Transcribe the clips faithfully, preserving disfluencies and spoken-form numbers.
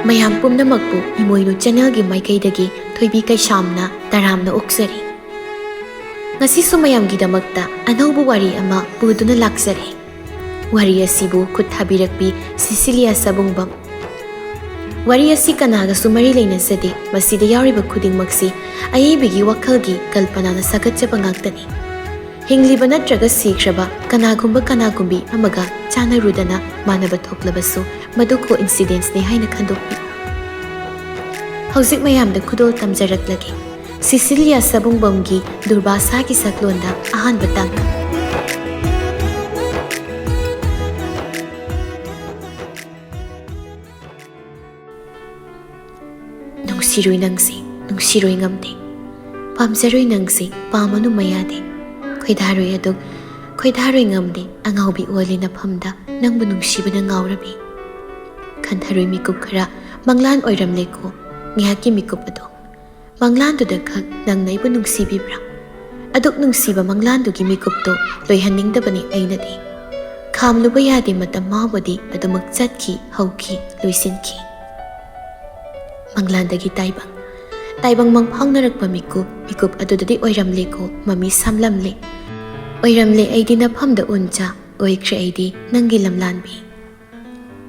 ꯃꯌꯥꯝ ꯄꯨꯝꯅꯃꯛꯄꯨ ꯏꯃꯣꯏꯅꯨ ꯆꯦꯅꯦꯜꯒꯤ ꯃꯥꯏꯀꯩꯗꯒꯤ ꯊꯣꯏꯕꯤ ꯀꯩꯁꯥꯝꯅ ꯇꯔꯥꯝꯅ ꯑꯣꯛꯆꯔꯤ꯫ ꯉꯁꯤꯁꯨ ꯃꯌꯥꯝꯒꯤꯗꯃꯛꯇ ꯑꯅꯧꯕ ꯋꯥꯔꯤ ꯑꯃ ꯄꯨꯗꯨꯅ ꯂꯥꯛꯆꯔꯦ꯫ ꯋꯥꯔꯤ ꯑꯁꯤꯕꯨ ꯈꯨꯠ ꯊꯥꯕꯤꯔꯛꯄꯤ ꯁꯤꯁꯤꯂꯤꯌꯥ ꯁꯥꯕꯨꯡꯕꯝ꯫ ꯋꯥꯔꯤ ꯑꯁꯤ ꯀꯅꯥꯒꯁꯨ ꯃꯔꯤ ꯂꯩꯅꯖꯗꯦ꯫ ꯃꯁꯤꯗ ꯌꯥꯎꯔꯤꯕ ꯈꯨꯗꯤꯡꯃꯛꯁꯤ ꯑꯏꯕꯒꯤ ꯋꯥꯈꯜꯒꯤ ꯀꯜꯄꯅꯥꯅ ꯁꯥꯒꯠꯆꯕ ꯉꯥꯛꯇꯅꯤ꯫ ꯍꯤꯡꯂꯤꯕ ꯅꯠꯇ꯭ꯔꯒ ꯁꯤꯈ꯭ꯔꯕ ꯀꯅꯥꯒꯨꯝꯕ ꯀꯅꯥꯒꯨꯝꯕꯤ ꯑꯃꯒ ꯆꯥꯟꯅꯔꯨꯗꯅ ꯃꯥꯟꯅꯕ ꯊꯣꯛꯂꯕꯁꯨ, ꯃꯗꯨ coincidenceꯅꯤ ꯍꯥꯏꯅ ꯈꯟꯗꯣꯛꯄꯤꯌꯨ꯫ ꯍꯧꯖꯤꯛ ꯃꯌꯥꯝꯗ ꯈꯨꯗꯣꯜ ꯇꯝꯖꯔꯛꯂꯒꯦ꯫ ꯁꯤꯁꯤꯂꯤꯌꯥ ꯁꯥꯕꯨꯡꯕꯝꯒꯤ ꯗꯨꯔꯕꯥꯁꯥꯒꯤ ꯁꯛꯂꯣꯟꯗ ꯑꯍꯥꯟꯕ ꯇꯥꯡꯀꯛ꯫ ꯅꯨꯡꯁꯤꯔꯣꯏ ꯅꯪꯁꯦ, ꯅꯨꯡꯁꯤꯔꯣꯏ ꯉꯝꯗꯦ꯫ ꯄꯥꯝꯖꯔꯣꯏ ꯅꯪꯁꯦ, ꯄꯥꯝꯃꯅꯨ ꯃꯌꯥꯗꯦ꯫ ꯈꯣꯏꯗꯥꯔꯣꯏ ꯑꯗꯨ, ꯈꯣꯏꯗꯥꯔꯣꯏ ꯉꯝꯗꯦ꯫ ꯑꯉꯥꯎꯕꯤ ꯑꯣꯜꯂꯤ ꯅꯐꯝꯗ, ꯅꯪꯕꯨ ꯅꯨꯡꯁꯤꯕꯅ ꯉꯥꯎꯔꯕꯤ꯫ ꯈꯟꯊꯔꯣꯏ ꯃꯤꯀꯨꯞ ꯈꯔ, ꯃꯪꯂꯥꯟ ꯑꯣꯏꯔꯝꯂꯦꯀꯣ ꯉꯥꯏꯍꯥꯛꯀꯤ ꯃꯤꯀꯨꯞ ꯑꯗꯣ꯫ ꯃꯪꯂꯥꯟꯗꯨꯗ ꯈꯛ ꯅꯪꯅ ꯑꯩꯕꯨ ꯅꯨꯡꯁꯤꯕꯤꯕ꯭ꯔꯥ? ꯑꯗꯨꯛ ꯅꯨꯡꯁꯤꯕ ꯃꯪꯂꯥꯟꯗꯨꯒꯤ ꯃꯤꯀꯨꯞꯇꯣ ꯂꯣꯏꯍꯟꯅꯤꯡꯗꯕꯅꯤ ꯑꯩꯅꯗꯤ꯫ ꯈꯥꯝꯂꯨꯕ ꯌꯥꯗꯦ ꯃꯇꯝ ꯃꯥꯕꯨꯗꯤ ꯑꯗꯨꯃꯛ ꯆꯠꯈꯤ, ꯍꯧꯈꯤ, ꯂꯣꯏꯁꯤꯟꯈꯤ꯫ ꯃꯪꯂꯥꯟꯗꯒꯤ ꯇꯥꯏꯕꯪ, ꯇꯥꯏꯕꯪ ꯃꯪꯐꯥꯎꯅꯔꯛꯄ ꯃꯤꯀꯨꯞ, ꯃꯤꯀꯨꯞ ꯑꯗꯨꯗꯗꯤ ꯑꯣꯏꯔꯝꯂꯦꯀꯣ ꯃꯃꯤ ꯁꯥꯝꯂꯝꯂꯦ꯫ ꯑꯣꯏꯔꯝꯂꯦ ꯑꯩꯗꯤ ꯅꯐꯝꯗ ꯎꯟꯆꯥ, ꯑꯣꯏꯈ꯭ꯔꯦ ꯑꯩꯗꯤ ꯅꯪꯒꯤ ꯂꯝꯂꯥꯟꯕꯤ꯫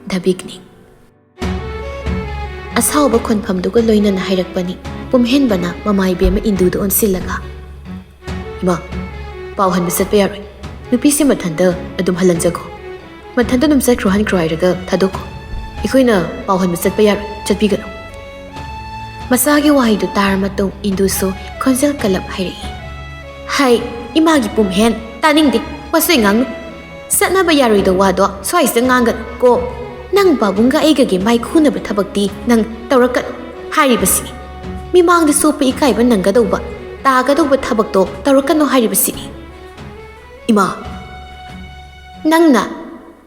The beginning꯫ ꯑꯁꯥꯎꯕ ꯈꯣꯟꯐꯝꯗꯨꯒ ꯂꯣꯏꯅꯅ ꯍꯥꯏꯔꯛꯄꯅꯤ ꯄꯨꯝꯍꯦꯟꯕꯅ ꯃꯃꯥ ꯏꯕꯦꯝꯃ ꯏꯟꯗꯨꯗ ꯑꯣꯟꯁꯤꯜꯂꯒ꯫ "ꯏꯃꯥ, ꯄꯥꯎ ꯍꯟꯕ ꯆꯠꯄ ꯌꯥꯔꯣꯏ꯫ ꯅꯨꯄꯤꯁꯤ ꯃꯊꯟꯇ ꯑꯗꯨꯝ ꯍꯜꯍꯟꯖꯈꯣ꯫ ꯃꯊꯟꯇ ꯑꯗꯨꯝ ꯆꯠꯈ꯭ꯔꯣ ꯍꯟꯈ꯭ꯔꯣ ꯍꯥꯏꯔꯒ ꯊꯥꯗꯣꯛꯈꯣ꯫ ꯑꯩꯈꯣꯏꯅ ꯄꯥꯎ ꯍꯟꯕ ꯆꯠꯄ ꯌꯥꯔꯣꯏ, ꯆꯠꯄꯤꯒꯅꯨ꯫" ꯃꯆꯥꯒꯤ ꯋꯥꯍꯩꯗꯨ ꯇꯥꯔ ꯃꯇꯨꯡ ꯏꯟꯗꯨꯁꯨ ꯈꯣꯟꯖꯦꯜ ꯀꯜꯂꯞ ꯍꯥꯏꯔꯛꯏ꯫ "ꯍꯥꯏ, ꯏꯃꯥꯒꯤ ꯄꯨꯝꯍꯦꯟ, ꯇꯥꯅꯤꯡꯗꯦ, ꯋꯥꯁꯣꯏ ꯉꯥꯡꯅꯨ꯫ ꯆꯠꯅꯕ ꯌꯥꯔꯣꯏꯗꯧ ꯋꯥꯗꯣ ꯁ꯭ꯋꯥꯏꯁꯤꯗ ꯉꯥꯡꯒꯅꯨ ꯀꯣ꯫ ꯅꯪ ꯄꯥꯕꯨꯡꯒ ꯑꯩꯒꯒꯤ ꯃꯥꯏ ꯈꯨꯅꯕ ꯊꯕꯛꯇꯤ ꯅꯪ ꯇꯧꯔꯛꯀꯅꯨ ꯍꯥꯏꯔꯤꯕꯁꯤꯅꯤ꯫ ꯃꯤꯃꯥꯡꯗ ꯆꯣꯞꯄ ꯏꯀꯥꯏꯕ ꯅꯪꯒꯗꯧꯕ, ꯇꯥꯒꯗꯧꯕ ꯊꯕꯛꯇꯣ ꯇꯧꯔꯛꯀꯅꯨ ꯍꯥꯏꯔꯤꯕꯁꯤꯅꯤ꯫" "ꯏꯃꯥ, ꯅꯪꯅ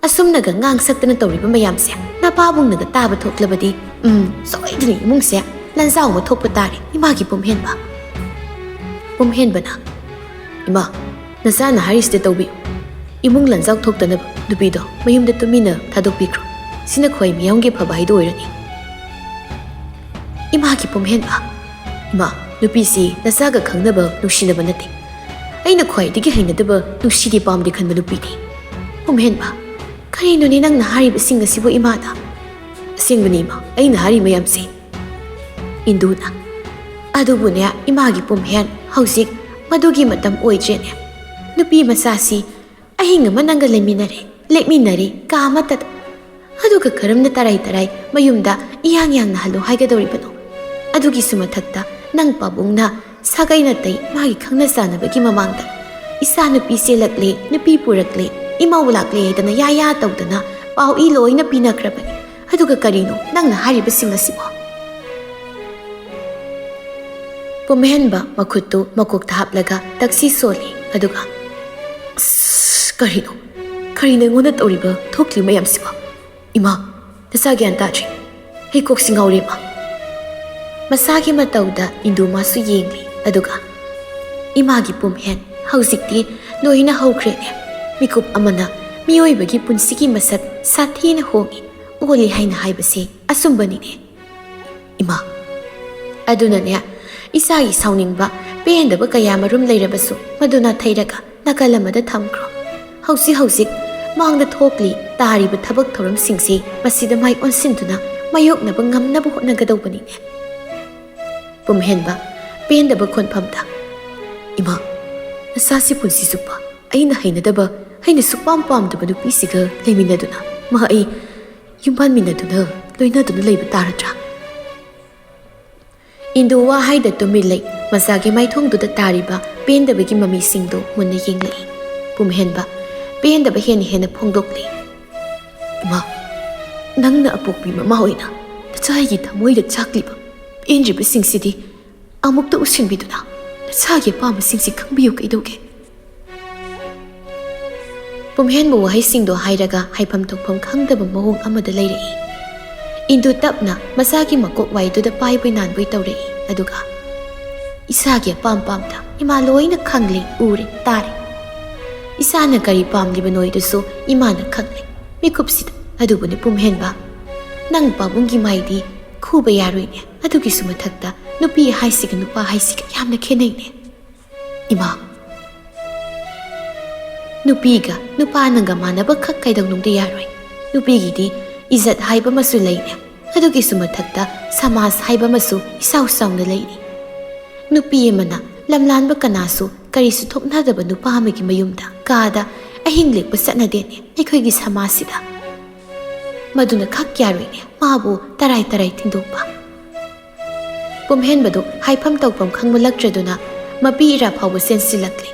ꯑꯁꯨꯝꯅꯒ ꯉꯥꯡ ꯁꯛꯇꯅ ꯇꯧꯔꯤꯕ ꯃꯌꯥꯝꯁꯦ ꯅꯄꯥꯕꯨꯡꯅꯒ ꯇꯥꯕ ꯊꯣꯛꯂꯕꯗꯤ, ꯎꯝ, ꯁꯣꯏꯗꯅ ꯏꯃꯨꯡꯁꯦ ꯂꯥꯟꯖꯥꯎ ꯑꯃ ꯊꯣꯛꯄ ꯇꯥꯔꯦ, ꯏꯃꯥꯒꯤ ꯄꯨꯝꯍꯦꯟꯕ꯫" ꯄꯨꯝꯍꯦꯟꯕꯅ, "ꯏꯃꯥ, ꯅꯆꯥꯅ ꯍꯥꯏꯔꯤꯁꯤꯗ ꯇꯧꯕꯤꯌꯨ꯫ ꯏꯃꯨꯡ ꯂꯥꯟꯖꯥꯎ ꯊꯣꯛꯇꯅꯕ ꯅꯨꯄꯤꯗꯣ ꯃꯌꯨꯝꯗ ꯇꯨꯃꯤꯟꯅ ꯊꯥꯗꯣꯛꯄꯤꯈ꯭ꯔꯣ꯫ ꯁꯤꯅ ꯈ꯭ꯋꯥꯏ ꯃꯤꯌꯥꯝꯒꯤ ꯐꯕ ꯍꯥꯏꯗꯣ ꯑꯣꯏꯔꯅꯤ꯫" ꯏꯃꯥꯒꯤ ꯄꯨꯝꯍꯦꯟꯕ, ꯏꯃꯥ, ꯅꯨꯄꯤꯁꯤ ꯅꯆꯥꯒ ꯈꯪꯅꯕ ꯅꯨꯡꯁꯤꯅꯕ ꯅꯠꯇꯦ꯫ ꯑꯩꯅ ꯈ꯭ꯋꯥꯏꯗꯒꯤ ꯍꯩꯅꯗꯕ ꯅꯨꯡꯁꯤꯗꯦ ꯄꯥꯝꯗꯦ ꯈꯟꯕ ꯅꯨꯄꯤꯅꯤ꯫ ꯄꯨꯝꯍꯦꯟꯕ, ꯀꯔꯤꯅꯣꯅꯦ ꯅꯪꯅ ꯍꯥꯏꯔꯤꯕꯁꯤꯡ ꯑꯁꯤꯕꯨ ꯏꯃꯥꯗ? ꯑꯁꯦꯡꯕꯅꯤ ꯏꯃꯥ, ꯑꯩꯅ ꯍꯥꯏꯔꯤ ꯃꯌꯥꯝꯁꯦ꯫ ꯏꯟꯗꯨꯅ, ꯑꯗꯨꯕꯨꯅꯦ ꯏꯃꯥꯒꯤ ꯄꯨꯝꯍꯦꯟ, ꯍꯧꯖꯤꯛ ꯃꯗꯨꯒꯤ ꯃꯇꯝ ꯑꯣꯏꯗ꯭ꯔꯦꯅꯦ꯫ ꯅꯨꯄꯤ ꯃꯆꯥꯁꯤ ꯑꯍꯤꯡ ꯑꯃ ꯅꯪꯒ ꯂꯩꯃꯤꯟꯅꯔꯦ, ꯂꯦꯛꯃꯤꯟꯅꯔꯦ ꯀꯥ ꯑꯃꯠꯇꯗ꯫ ꯑꯗꯨꯒ ꯀꯔꯝꯅ ꯇꯔꯥꯏ ꯇꯔꯥꯏ ꯃꯌꯨꯝꯗ ꯏꯌꯥꯡ ꯌꯥꯡꯅ ꯍꯜꯂꯨ ꯍꯥꯏꯒꯗꯧꯔꯤꯕꯅꯣ? ꯑꯗꯨꯒꯤꯁꯨ ꯃꯊꯛꯇ ꯅꯪ ꯄꯥꯕꯨꯡꯅ ꯁꯥꯒꯩ ꯅꯥꯇꯩ ꯃꯥꯒꯤ ꯈꯪꯅ ꯆꯥꯟꯅꯕꯒꯤ ꯃꯃꯥꯡꯗ ꯏꯆꯥ ꯅꯨꯄꯤ ꯆꯦꯜꯂꯛꯂꯦ, ꯅꯨꯄꯤ ꯄꯨꯔꯛꯂꯦ, ꯏꯃꯧ ꯂꯥꯛꯂꯦ ꯍꯥꯏꯗꯅ ꯌꯥ ꯌꯥ ꯇꯧꯗꯅ ꯄꯥꯎ ꯏ ꯂꯣꯏꯅ ꯄꯤꯅꯈ꯭ꯔꯕꯅꯤ꯫ ꯑꯗꯨꯒ ꯀꯔꯤꯅꯣ ꯅꯪꯅ ꯍꯥꯏꯔꯤꯕꯁꯤꯡ ꯑꯁꯤꯕꯣ? ꯄꯨꯝꯍꯦꯟꯕ ꯃꯈꯨꯠꯇꯨ ꯃꯀꯣꯛꯇ ꯍꯥꯞꯂꯒ ꯇꯛꯁꯤ ꯁꯣꯜꯂꯤ꯫ ꯑꯗꯨꯒ, "ꯑꯁ, ꯀꯔꯤꯅꯣ? ꯀꯔꯤꯅꯣ ꯑꯩꯉꯣꯟꯗ ꯇꯧꯔꯤꯕ ꯊꯣꯛꯂꯤ ꯃꯌꯥꯝꯁꯤꯕꯣ? ꯏꯃꯥ, ꯅꯆꯥ ꯒ꯭ꯌꯥꯟ ꯇꯥꯗ꯭ꯔꯤ꯫ ꯑꯩ ꯀꯣꯛꯁꯤ ꯉꯥꯎꯔꯦ, ꯏꯃꯥ꯫" ꯃꯁꯥꯒꯤ ꯃꯇꯧꯗ ꯏꯟꯗꯨ ꯃꯥꯁꯨ ꯌꯦꯡꯂꯤ꯫ ꯑꯗꯨꯒ, "ꯏꯃꯥꯒꯤ ꯄꯨꯝꯍꯦꯟ, ꯍꯧꯖꯤꯛꯇꯤ ꯂꯣꯏꯅ ꯍꯧꯈ꯭ꯔꯦꯅꯦ꯫ ꯃꯤꯀꯨꯞ ꯑꯃꯅ ꯃꯤꯑꯣꯏꯕꯒꯤ ꯄꯨꯟꯁꯤꯒꯤ ꯃꯁꯛ ꯁꯥꯊꯤꯅ ꯍꯣꯡꯉꯤ, ꯑꯣꯜꯂꯤ ꯍꯥꯏꯅ ꯍꯥꯏꯕꯁꯦ ꯑꯆꯨꯝꯕꯅꯤꯅꯦ, ꯏꯃꯥ꯫ ꯑꯗꯨꯅꯅꯦ, ꯏꯆꯥꯒꯤ ꯁꯥꯎꯅꯤꯡꯕ, ꯄꯦꯟꯗꯕ ꯀꯌꯥ ꯃꯔꯨꯝ ꯂꯩꯔꯕꯁꯨ ꯃꯗꯨ ꯅꯥꯊꯩꯔꯒ ꯅꯥꯀꯜ ꯑꯃꯗ ꯊꯝꯈ꯭ꯔꯣ꯫ ꯍꯧꯖꯤꯛ ꯍꯧꯖꯤꯛ ꯃꯥꯡꯗ ꯊꯣꯛꯂꯤ ꯇꯥꯔꯤꯕ ꯊꯕꯛ ꯊꯧꯔꯝꯁꯤꯡꯁꯤ ꯃꯁꯤꯗ ꯃꯥꯏ ꯑꯣꯟꯁꯤꯟꯗꯨꯅ ꯃꯥꯌꯣꯛꯅꯕ ꯉꯝꯅꯕ ꯍꯣꯠꯅꯒꯗꯧꯕꯅꯤꯅꯦ꯫" ꯄꯨꯝꯍꯦꯟꯕ, ꯄꯦꯟꯗꯕ ꯈꯣꯟꯐꯝꯗ, "ꯏꯃꯥ, ꯅꯆꯥꯁꯤ ꯄꯨꯟꯁꯤ ꯆꯨꯞꯄ ꯑꯩꯅ ꯍꯩꯅꯗꯕ, ꯑꯩꯅ ꯁꯨꯛꯄꯥꯝ ꯄꯥꯝꯗꯕ ꯅꯨꯄꯤꯁꯤꯒ ꯂꯩꯃꯤꯟꯅꯗꯨꯅ ꯃꯥ ꯑꯩ ꯌꯨꯝꯕꯥꯟꯃꯤꯟꯅꯗꯨꯅ ꯂꯣꯏꯅꯗꯨꯅ ꯂꯩꯕ ꯇꯥꯔꯗ꯭ꯔꯥ?" ꯏꯟꯗꯨ ꯋꯥ ꯍꯥꯏꯗ ꯇꯨꯃꯤꯟ ꯂꯩ꯫ ꯃꯆꯥꯒꯤ ꯃꯥꯏꯊꯣꯡꯗꯨꯗ ꯇꯥꯔꯤꯕ ꯄꯦꯟꯗꯕꯒꯤ ꯃꯃꯤꯁꯤꯡꯗꯨ ꯃꯨꯟꯅ ꯌꯦꯡꯂꯛꯏ꯫ ꯄꯨꯝꯍꯦꯟꯕ, ꯄꯦꯟꯗꯕ ꯍꯦꯟꯅ ꯍꯦꯟꯅ ꯐꯣꯡꯗꯣꯛꯂꯤ꯫ "ꯏꯃꯥ, ꯅꯪꯅ ꯑꯄꯣꯛꯄꯤ ꯃꯃꯥ ꯑꯣꯏꯅ ꯅꯆꯥ ꯑꯩꯒꯤ ꯊꯃꯣꯏꯗ ꯆꯥꯛꯂꯤꯕ ꯄꯦꯟꯗ꯭ꯔꯤꯕꯁꯤꯡꯁꯤꯗꯤ ꯑꯃꯨꯛꯇ ꯎꯁꯤꯟꯕꯤꯗꯨꯅ ꯅꯆꯥꯒꯤ ꯑꯄꯥꯝꯕꯁꯤꯡꯁꯤ ꯈꯪꯕꯤꯌꯨ ꯀꯩꯗꯧꯒꯦ?" ꯄꯨꯝꯍꯦꯟꯕ ꯋꯥꯍꯩꯁꯤꯡꯗꯣ ꯍꯥꯏꯔꯒ ꯍꯥꯏꯐꯝ ꯊꯣꯛꯐꯝ ꯈꯪꯗꯕ ꯃꯑꯣꯡ ꯑꯃꯗ ꯂꯩꯔꯛꯏ꯫ ꯏꯟꯗꯨ ꯇꯞꯅ ꯃꯆꯥꯒꯤ ꯃꯀꯣꯛ ꯋꯥꯏꯗꯨꯗ ꯄꯥꯏꯕꯣꯏ ꯅꯥꯟꯕꯣꯏ ꯇꯧꯔꯛꯏ, ꯑꯗꯨꯒ, "ꯏꯁꯥꯒꯤ ꯑꯄꯥꯝ ꯄꯥꯝꯗ ꯏꯃꯥ ꯂꯣꯏꯅ ꯈꯪꯂꯦ, ꯎꯔꯦ, ꯇꯥꯔꯦ꯫ ꯏꯁꯥꯅ ꯀꯔꯤ ꯄꯥꯝꯂꯤꯕꯅꯣ ꯍꯥꯏꯗꯨꯁꯨ ꯏꯃꯥꯅ ꯈꯪꯂꯦ ꯃꯤꯀꯨꯞꯁꯤꯗ꯫ ꯑꯗꯨꯕꯨꯅꯦ ꯄꯨꯝꯍꯦꯟꯕ, ꯅꯪ ꯄꯥꯕꯨꯡꯒꯤ ꯃꯥꯏꯗꯤ ꯈꯨꯕ ꯌꯥꯔꯣꯏꯅꯦ꯫ ꯑꯗꯨꯒꯤꯁꯨ ꯃꯊꯛꯇ ꯅꯨꯄꯤ ꯍꯥꯏꯁꯤꯒ ꯅꯨꯄꯥ ꯍꯥꯏꯁꯤꯒ ꯌꯥꯝꯅ ꯈꯦꯠꯅꯩꯅꯦ꯫ ꯏꯃꯥ, ꯅꯨꯄꯤꯒ ꯅꯨꯄꯥꯅꯒ ꯃꯥꯟꯅꯕ ꯈꯛ ꯀꯩꯗꯧꯅꯨꯡꯗ ꯌꯥꯔꯣꯏ꯫ ꯅꯨꯄꯤꯒꯤꯗꯤ ꯏꯖꯠ ꯍꯥꯏꯕ ꯑꯃꯁꯨ ꯂꯩꯅꯦ꯫ ꯑꯗꯨꯒꯤꯁꯨ ꯃꯊꯛꯇ ꯁꯃꯥꯖ ꯍꯥꯏꯕ ꯑꯃꯁꯨ ꯏꯆꯥꯎ ꯆꯥꯎꯅ ꯂꯩꯔꯤ꯫ ꯅꯨꯄꯤ ꯑꯃꯅ ꯂꯝꯂꯥꯟꯕ ꯀꯅꯥꯁꯨ ꯀꯔꯤꯁꯨ ꯊꯣꯛꯅꯗꯕ ꯅꯨꯄꯥ ꯑꯃꯒꯤ ꯃꯌꯨꯝꯗ ꯀꯥꯗ ꯑꯍꯤꯡ ꯂꯦꯛꯄ ꯆꯠꯅꯗꯦꯅꯦ ꯑꯩꯈꯣꯏꯒꯤ ꯁꯃꯥꯖꯁꯤꯗ꯫ ꯃꯗꯨꯅ ꯈꯛ ꯌꯥꯔꯣꯏꯅꯦ ꯃꯥꯕꯨ ꯇꯔꯥꯏ ꯇꯔꯥꯏ ꯊꯤꯟꯗꯣꯛꯄ꯫ ꯄꯨꯝꯍꯦꯟꯕꯗꯨ ꯍꯥꯏꯐꯝ ꯇꯧꯐꯝ ꯈꯪꯕꯂꯛꯇ꯭ꯔꯗꯨꯅ ꯃꯄꯤ ꯏꯔꯥ ꯐꯥꯎꯕ ꯆꯦꯟꯁꯤꯜꯂꯛꯂꯦ꯫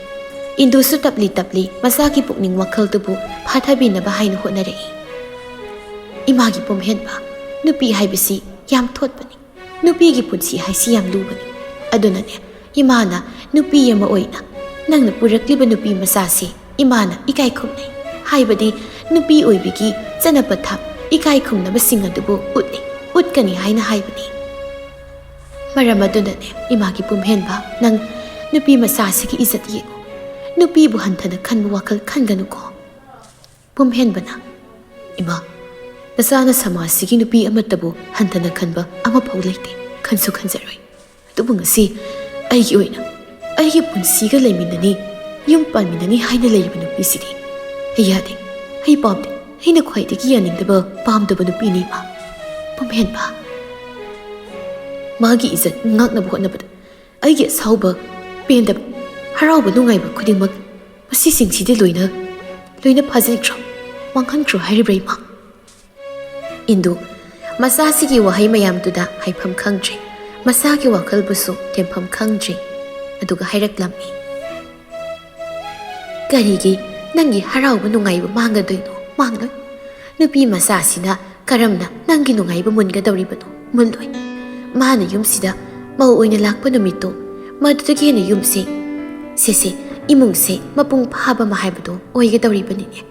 ꯏꯟꯗꯨꯁꯨ ꯇꯞꯂꯤ ꯇꯞꯂꯤ ꯃꯆꯥꯒꯤ ꯄꯨꯛꯅꯤꯡ ꯋꯥꯈꯜꯗꯨꯕꯨ ꯐꯥꯊꯕꯤꯅꯕ ꯍꯥꯏꯅ ꯍꯣꯠꯅꯔꯛꯏ꯫ ꯏꯃꯥꯒꯤ ꯄꯨꯝꯍꯦꯟꯕ, ꯅꯨꯄꯤ ꯍꯥꯏꯕꯁꯤ ꯌꯥꯝ ꯊꯣꯠꯄꯅꯤ꯫ ꯅꯨꯄꯤꯒꯤ ꯄꯨꯟꯁꯤ ꯍꯥꯏꯁꯤ ꯌꯥꯝ ꯂꯨꯕꯅꯤ꯫ ꯑꯗꯨꯅꯅꯦ ꯏꯃꯥꯅ ꯅꯨꯄꯤ ꯑꯃ ꯑꯣꯏꯅ ꯅꯪꯅ ꯄꯨꯔꯛꯂꯤꯕ ꯅꯨꯄꯤ ꯃꯆꯥꯁꯤ ꯏꯃꯥꯅ ꯏꯀꯥꯏ ꯈꯨꯝꯅꯩ꯫ ꯍꯥꯏꯕꯗꯤ ꯅꯨꯄꯤ ꯑꯣꯏꯕꯒꯤ ꯆꯠꯅ ꯄꯊꯥꯞ ꯏꯀꯥꯏ ꯈꯨꯝꯅꯕꯁꯤꯡ ꯑꯗꯨꯕꯨ ꯎꯠꯂꯤ, ꯎꯠꯀꯅꯤ ꯍꯥꯏꯅ ꯍꯥꯏꯕꯅꯤ꯫ ꯃꯔꯝ ꯑꯗꯨꯅꯅꯦ ꯏꯃꯥꯒꯤ ꯄꯨꯝꯍꯦꯟꯕ, ꯅꯪ ꯅꯨꯄꯤ ꯃꯆꯥꯁꯤꯒꯤ ꯏꯖꯠ ꯌꯦꯡꯉꯨ꯫ ꯅꯨꯄꯤꯕꯨ ꯍꯟꯊꯅ ꯈꯟꯕ ꯋꯥꯈꯜ ꯈꯟꯒꯅꯨꯀꯣ꯫ ꯄꯨꯝꯍꯦꯟꯕꯅ, ꯏꯃꯥ, ꯅꯆꯥꯅ ꯁꯃꯥꯖꯁꯤꯒꯤ ꯅꯨꯄꯤ ꯑꯃꯠꯇꯕꯨ ꯍꯟꯊꯅ ꯈꯟꯕ ꯑꯃꯐꯥꯎ ꯂꯩꯇꯦ, ꯈꯟꯁꯨ ꯈꯟꯖꯔꯣꯏ꯫ ꯑꯗꯨꯕꯨ ꯉꯁꯤ ꯑꯩꯒꯤ ꯑꯣꯏꯅ ꯑꯩꯒꯤ ꯄꯨꯟꯁꯤꯒ ꯂꯩꯃꯤꯟꯅꯅꯤ, ꯌꯨꯝ ꯄꯥꯟꯃꯤꯟꯅꯅꯤ ꯍꯥꯏꯅ ꯂꯩꯔꯤꯕ ꯅꯨꯄꯤꯁꯤꯗꯤ ꯑꯩ ꯌꯥꯗꯦ, ꯑꯩ ꯄꯥꯝꯗꯦ, ꯑꯩꯅ ꯈ꯭ꯋꯥꯏꯗꯒꯤ ꯌꯥꯅꯤꯡꯗꯕ, ꯄꯥꯝꯗꯕ ꯅꯨꯄꯤꯅꯤ, ꯏꯃꯥ꯫ ꯄꯨꯝꯍꯦꯟꯕ, ꯃꯥꯒꯤ ꯏꯖꯠ ꯉꯥꯛꯅꯕ ꯍꯣꯠꯅꯕꯗ ꯑꯩꯒꯤ ꯑꯁꯥꯎꯕ, ꯄꯦꯟꯗꯕ, ꯍꯔꯥꯎꯕ, ꯅꯨꯡꯉꯥꯏꯕ ꯈꯨꯗꯤꯡꯃꯛ ꯃꯁꯤꯁꯤꯡꯁꯤꯗꯤ ꯂꯣꯏꯅ, ꯂꯣꯏꯅ ꯐꯥꯖꯤꯟꯈ꯭ꯔꯣ, ꯃꯥꯡꯍꯟꯈ꯭ꯔꯣ ꯍꯥꯏꯔꯤꯕ꯭ꯔꯥ, ꯏꯃꯥ? ꯏꯟꯗꯨ ꯃꯆꯥꯁꯤꯒꯤ ꯋꯥꯍꯩ ꯃꯌꯥꯝꯗꯨꯗ ꯍꯥꯏꯐꯝ ꯈꯪꯗ꯭ꯔꯦ, ꯃꯆꯥꯒꯤ ꯋꯥꯈꯜꯕꯨꯁꯨ ꯊꯦꯝꯐꯝ ꯈꯪꯗ꯭ꯔꯦ꯫ ꯑꯗꯨꯒ ꯍꯥꯏꯔꯛꯂꯝꯃꯤ, "ꯀꯔꯤꯒꯤ ꯅꯪꯒꯤ ꯍꯔꯥꯎꯕ ꯅꯨꯡꯉꯥꯏꯕ ꯃꯥꯡꯒꯗꯣꯏꯅꯣ? ꯃꯥꯡꯂꯣꯏ꯫ ꯅꯨꯄꯤ ꯃꯆꯥꯁꯤꯅ ꯀꯔꯝꯅ ꯅꯪꯒꯤ ꯅꯨꯡꯉꯥꯏꯕ ꯃꯨꯟꯒꯗꯧꯔꯤꯕꯅꯣ? ꯃꯨꯜꯂꯣꯏ꯫ ꯃꯥꯅ ꯌꯨꯝꯁꯤꯗ ꯃꯧ ꯑꯣꯏꯅ ꯂꯥꯛꯄ ꯅꯨꯃꯤꯠꯇꯣ, ꯃꯗꯨꯗꯒꯤ ꯍꯦꯟꯅ ꯌꯨꯝꯁꯦ, ꯁꯦ ꯁꯦ, ꯏꯃꯨꯡꯁꯦ ꯃꯄꯨꯡ ꯐꯥꯕ ꯑꯃ ꯍꯥꯏꯕꯗꯣ ꯑꯣꯏꯒꯗꯧꯔꯤꯕꯅꯤꯅꯦ꯫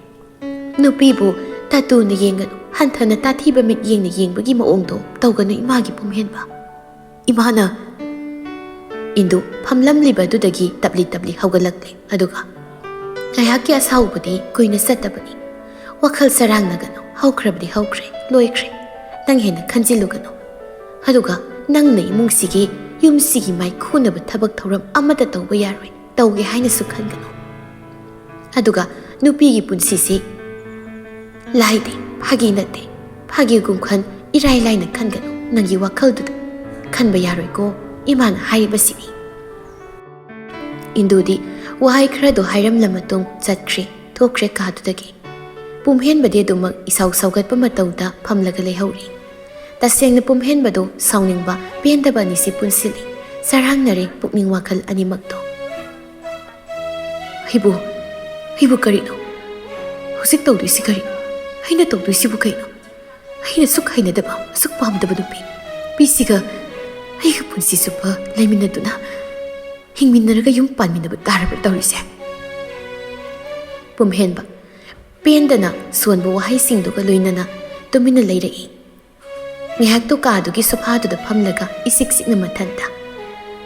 ꯅꯨꯄꯤꯕꯨ ꯇꯥꯇꯨꯅ ꯌꯦꯡꯒꯅꯨ, ꯍꯟꯊꯅ ꯇꯥꯊꯤꯕ ꯃꯤꯠꯌꯦꯡꯅ ꯌꯦꯡꯕꯒꯤ ꯃꯑꯣꯡꯗꯣ ꯇꯧꯒꯅꯨ, ꯏꯃꯥꯒꯤ ꯄꯨꯝꯍꯦꯟꯕ꯫" ꯏꯃꯥꯅ ꯏꯟꯗꯨ ꯐꯝꯂꯝꯂꯤꯕ ꯑꯗꯨꯗꯒꯤ ꯇꯞꯂꯤ ꯇꯞꯂꯤ ꯍꯧꯒꯠꯂꯛꯂꯦ꯫ ꯑꯗꯨꯒ, "ꯉꯥꯏꯍꯥꯛꯀꯤ ꯑꯁꯥꯎꯕꯗꯤ ꯀꯨꯏꯅ ꯆꯠꯇꯕꯅꯤ꯫ ꯋꯥꯈꯜ ꯆꯔꯥꯡꯅꯒꯅꯨ, ꯍꯧꯈ꯭ꯔꯕꯗꯤ ꯍꯧꯈ꯭ꯔꯦ, ꯂꯣꯏꯈ꯭ꯔꯦ꯫ ꯅꯪ ꯍꯦꯟꯅ ꯈꯟꯖꯤꯜꯂꯨꯒꯅꯨ꯫ ꯑꯗꯨꯒ ꯅꯪꯅ ꯏꯃꯨꯡꯁꯤꯒꯤ, ꯌꯨꯝꯁꯤꯒꯤ ꯃꯥꯏꯈꯨꯅꯕ ꯊꯕꯛ ꯊꯧꯔꯝ ꯑꯃꯠꯇ ꯇꯧꯕ ꯌꯥꯔꯣꯏ, ꯇꯧꯒꯦ ꯍꯥꯏꯅꯁꯨ ꯈꯟꯒꯅꯨ꯫ ꯑꯗꯨꯒ ꯅꯨꯄꯤꯒꯤ ꯄꯨꯟꯁꯤꯁꯤ ꯂꯥꯏꯗꯦ, ꯐꯥꯒꯤ ꯅꯠꯇꯦ꯫ ꯐꯥꯒꯤꯒꯨꯝ ꯈꯟ, ꯏꯔꯥꯏ ꯂꯥꯏꯅ ꯈꯟꯒꯅꯨ꯫ ꯅꯪꯒꯤ ꯋꯥꯈꯜꯗꯨꯗ ꯈꯟꯕ ꯌꯥꯔꯣꯏꯀꯣ ꯏꯃꯥꯅ ꯍꯥꯏꯔꯤꯕꯁꯤꯅꯤ꯫ ꯏꯟꯗꯨꯗꯤ ꯋꯥꯍꯩ ꯈꯔꯗꯣ ꯍꯥꯏꯔꯝꯂ ꯃꯇꯨꯡ ꯆꯠꯈ꯭ꯔꯦ, ꯊꯣꯛꯈ꯭ꯔꯦ ꯀꯥꯗꯨꯗꯒꯤ꯫ ꯄꯨꯝꯍꯦꯟꯕꯗꯤ ꯑꯗꯨꯃꯛ ꯏꯁꯥꯎ ꯁꯥꯎꯒꯠꯄ ꯃꯇꯧꯗ ꯐꯝꯂꯒ ꯂꯩꯍꯧꯔꯤ꯫ ꯇꯁꯦꯡꯅ ꯄꯨꯝꯍꯦꯟꯕꯗꯣ ꯁꯥꯎꯅꯤꯡꯕ, ꯄꯦꯟꯗꯕ ꯑꯅꯤꯁꯤ ꯄꯨꯟꯁꯤꯜꯂꯤ꯫ ꯆꯔꯥꯡꯅꯔꯦ ꯄꯨꯛꯅꯤꯡ ꯋꯥꯈꯜ ꯑꯅꯤꯃꯛꯇꯣ꯫ "ꯑꯩꯕꯨ, ꯑꯩꯕꯨ ꯀꯔꯤꯅꯣ? ꯍꯧꯖꯤꯛ ꯇꯧꯗꯣꯏꯁꯤ ꯀꯔꯤꯅꯣ? ꯑꯩꯅ ꯇꯧꯗꯣꯏꯁꯤꯕꯨ ꯀꯩꯅꯣ? ꯑꯩꯅ ꯑꯁꯨꯛ ꯍꯩꯅꯗꯕ, ꯑꯁꯨꯛ ꯄꯥꯝꯗꯕ ꯅꯨꯄꯤ, ꯅꯨꯄꯤꯁꯤꯒ ꯑꯩꯒ ꯄꯨꯟꯁꯤ ꯆꯨꯞꯄ ꯂꯩꯃꯤꯟꯅꯗꯨꯅ, ꯍꯤꯡꯃꯤꯟꯅꯔꯒ ꯌꯨꯝ ꯄꯥꯟꯃꯤꯟꯅꯕ ꯇꯥꯔꯕ꯭ꯔꯥ ꯇꯧꯔꯤꯁꯦ?" ꯄꯨꯝꯍꯦꯟꯕ ꯄꯦꯟꯗꯅ ꯁꯣꯟꯕ ꯋꯥꯍꯩꯁꯤꯡꯗꯨꯒ ꯂꯣꯏꯅꯅ ꯇꯨꯃꯤꯟꯅ ꯂꯩꯔꯛꯏ꯫ ꯉꯥꯏꯍꯥꯛꯇꯨ ꯀꯥꯗꯨꯒꯤ ꯁꯣꯐꯥꯗꯨꯗ ꯐꯝꯂꯒ ꯏꯁꯤꯛ ꯁꯤꯛꯅ ꯃꯊꯟꯇ꯫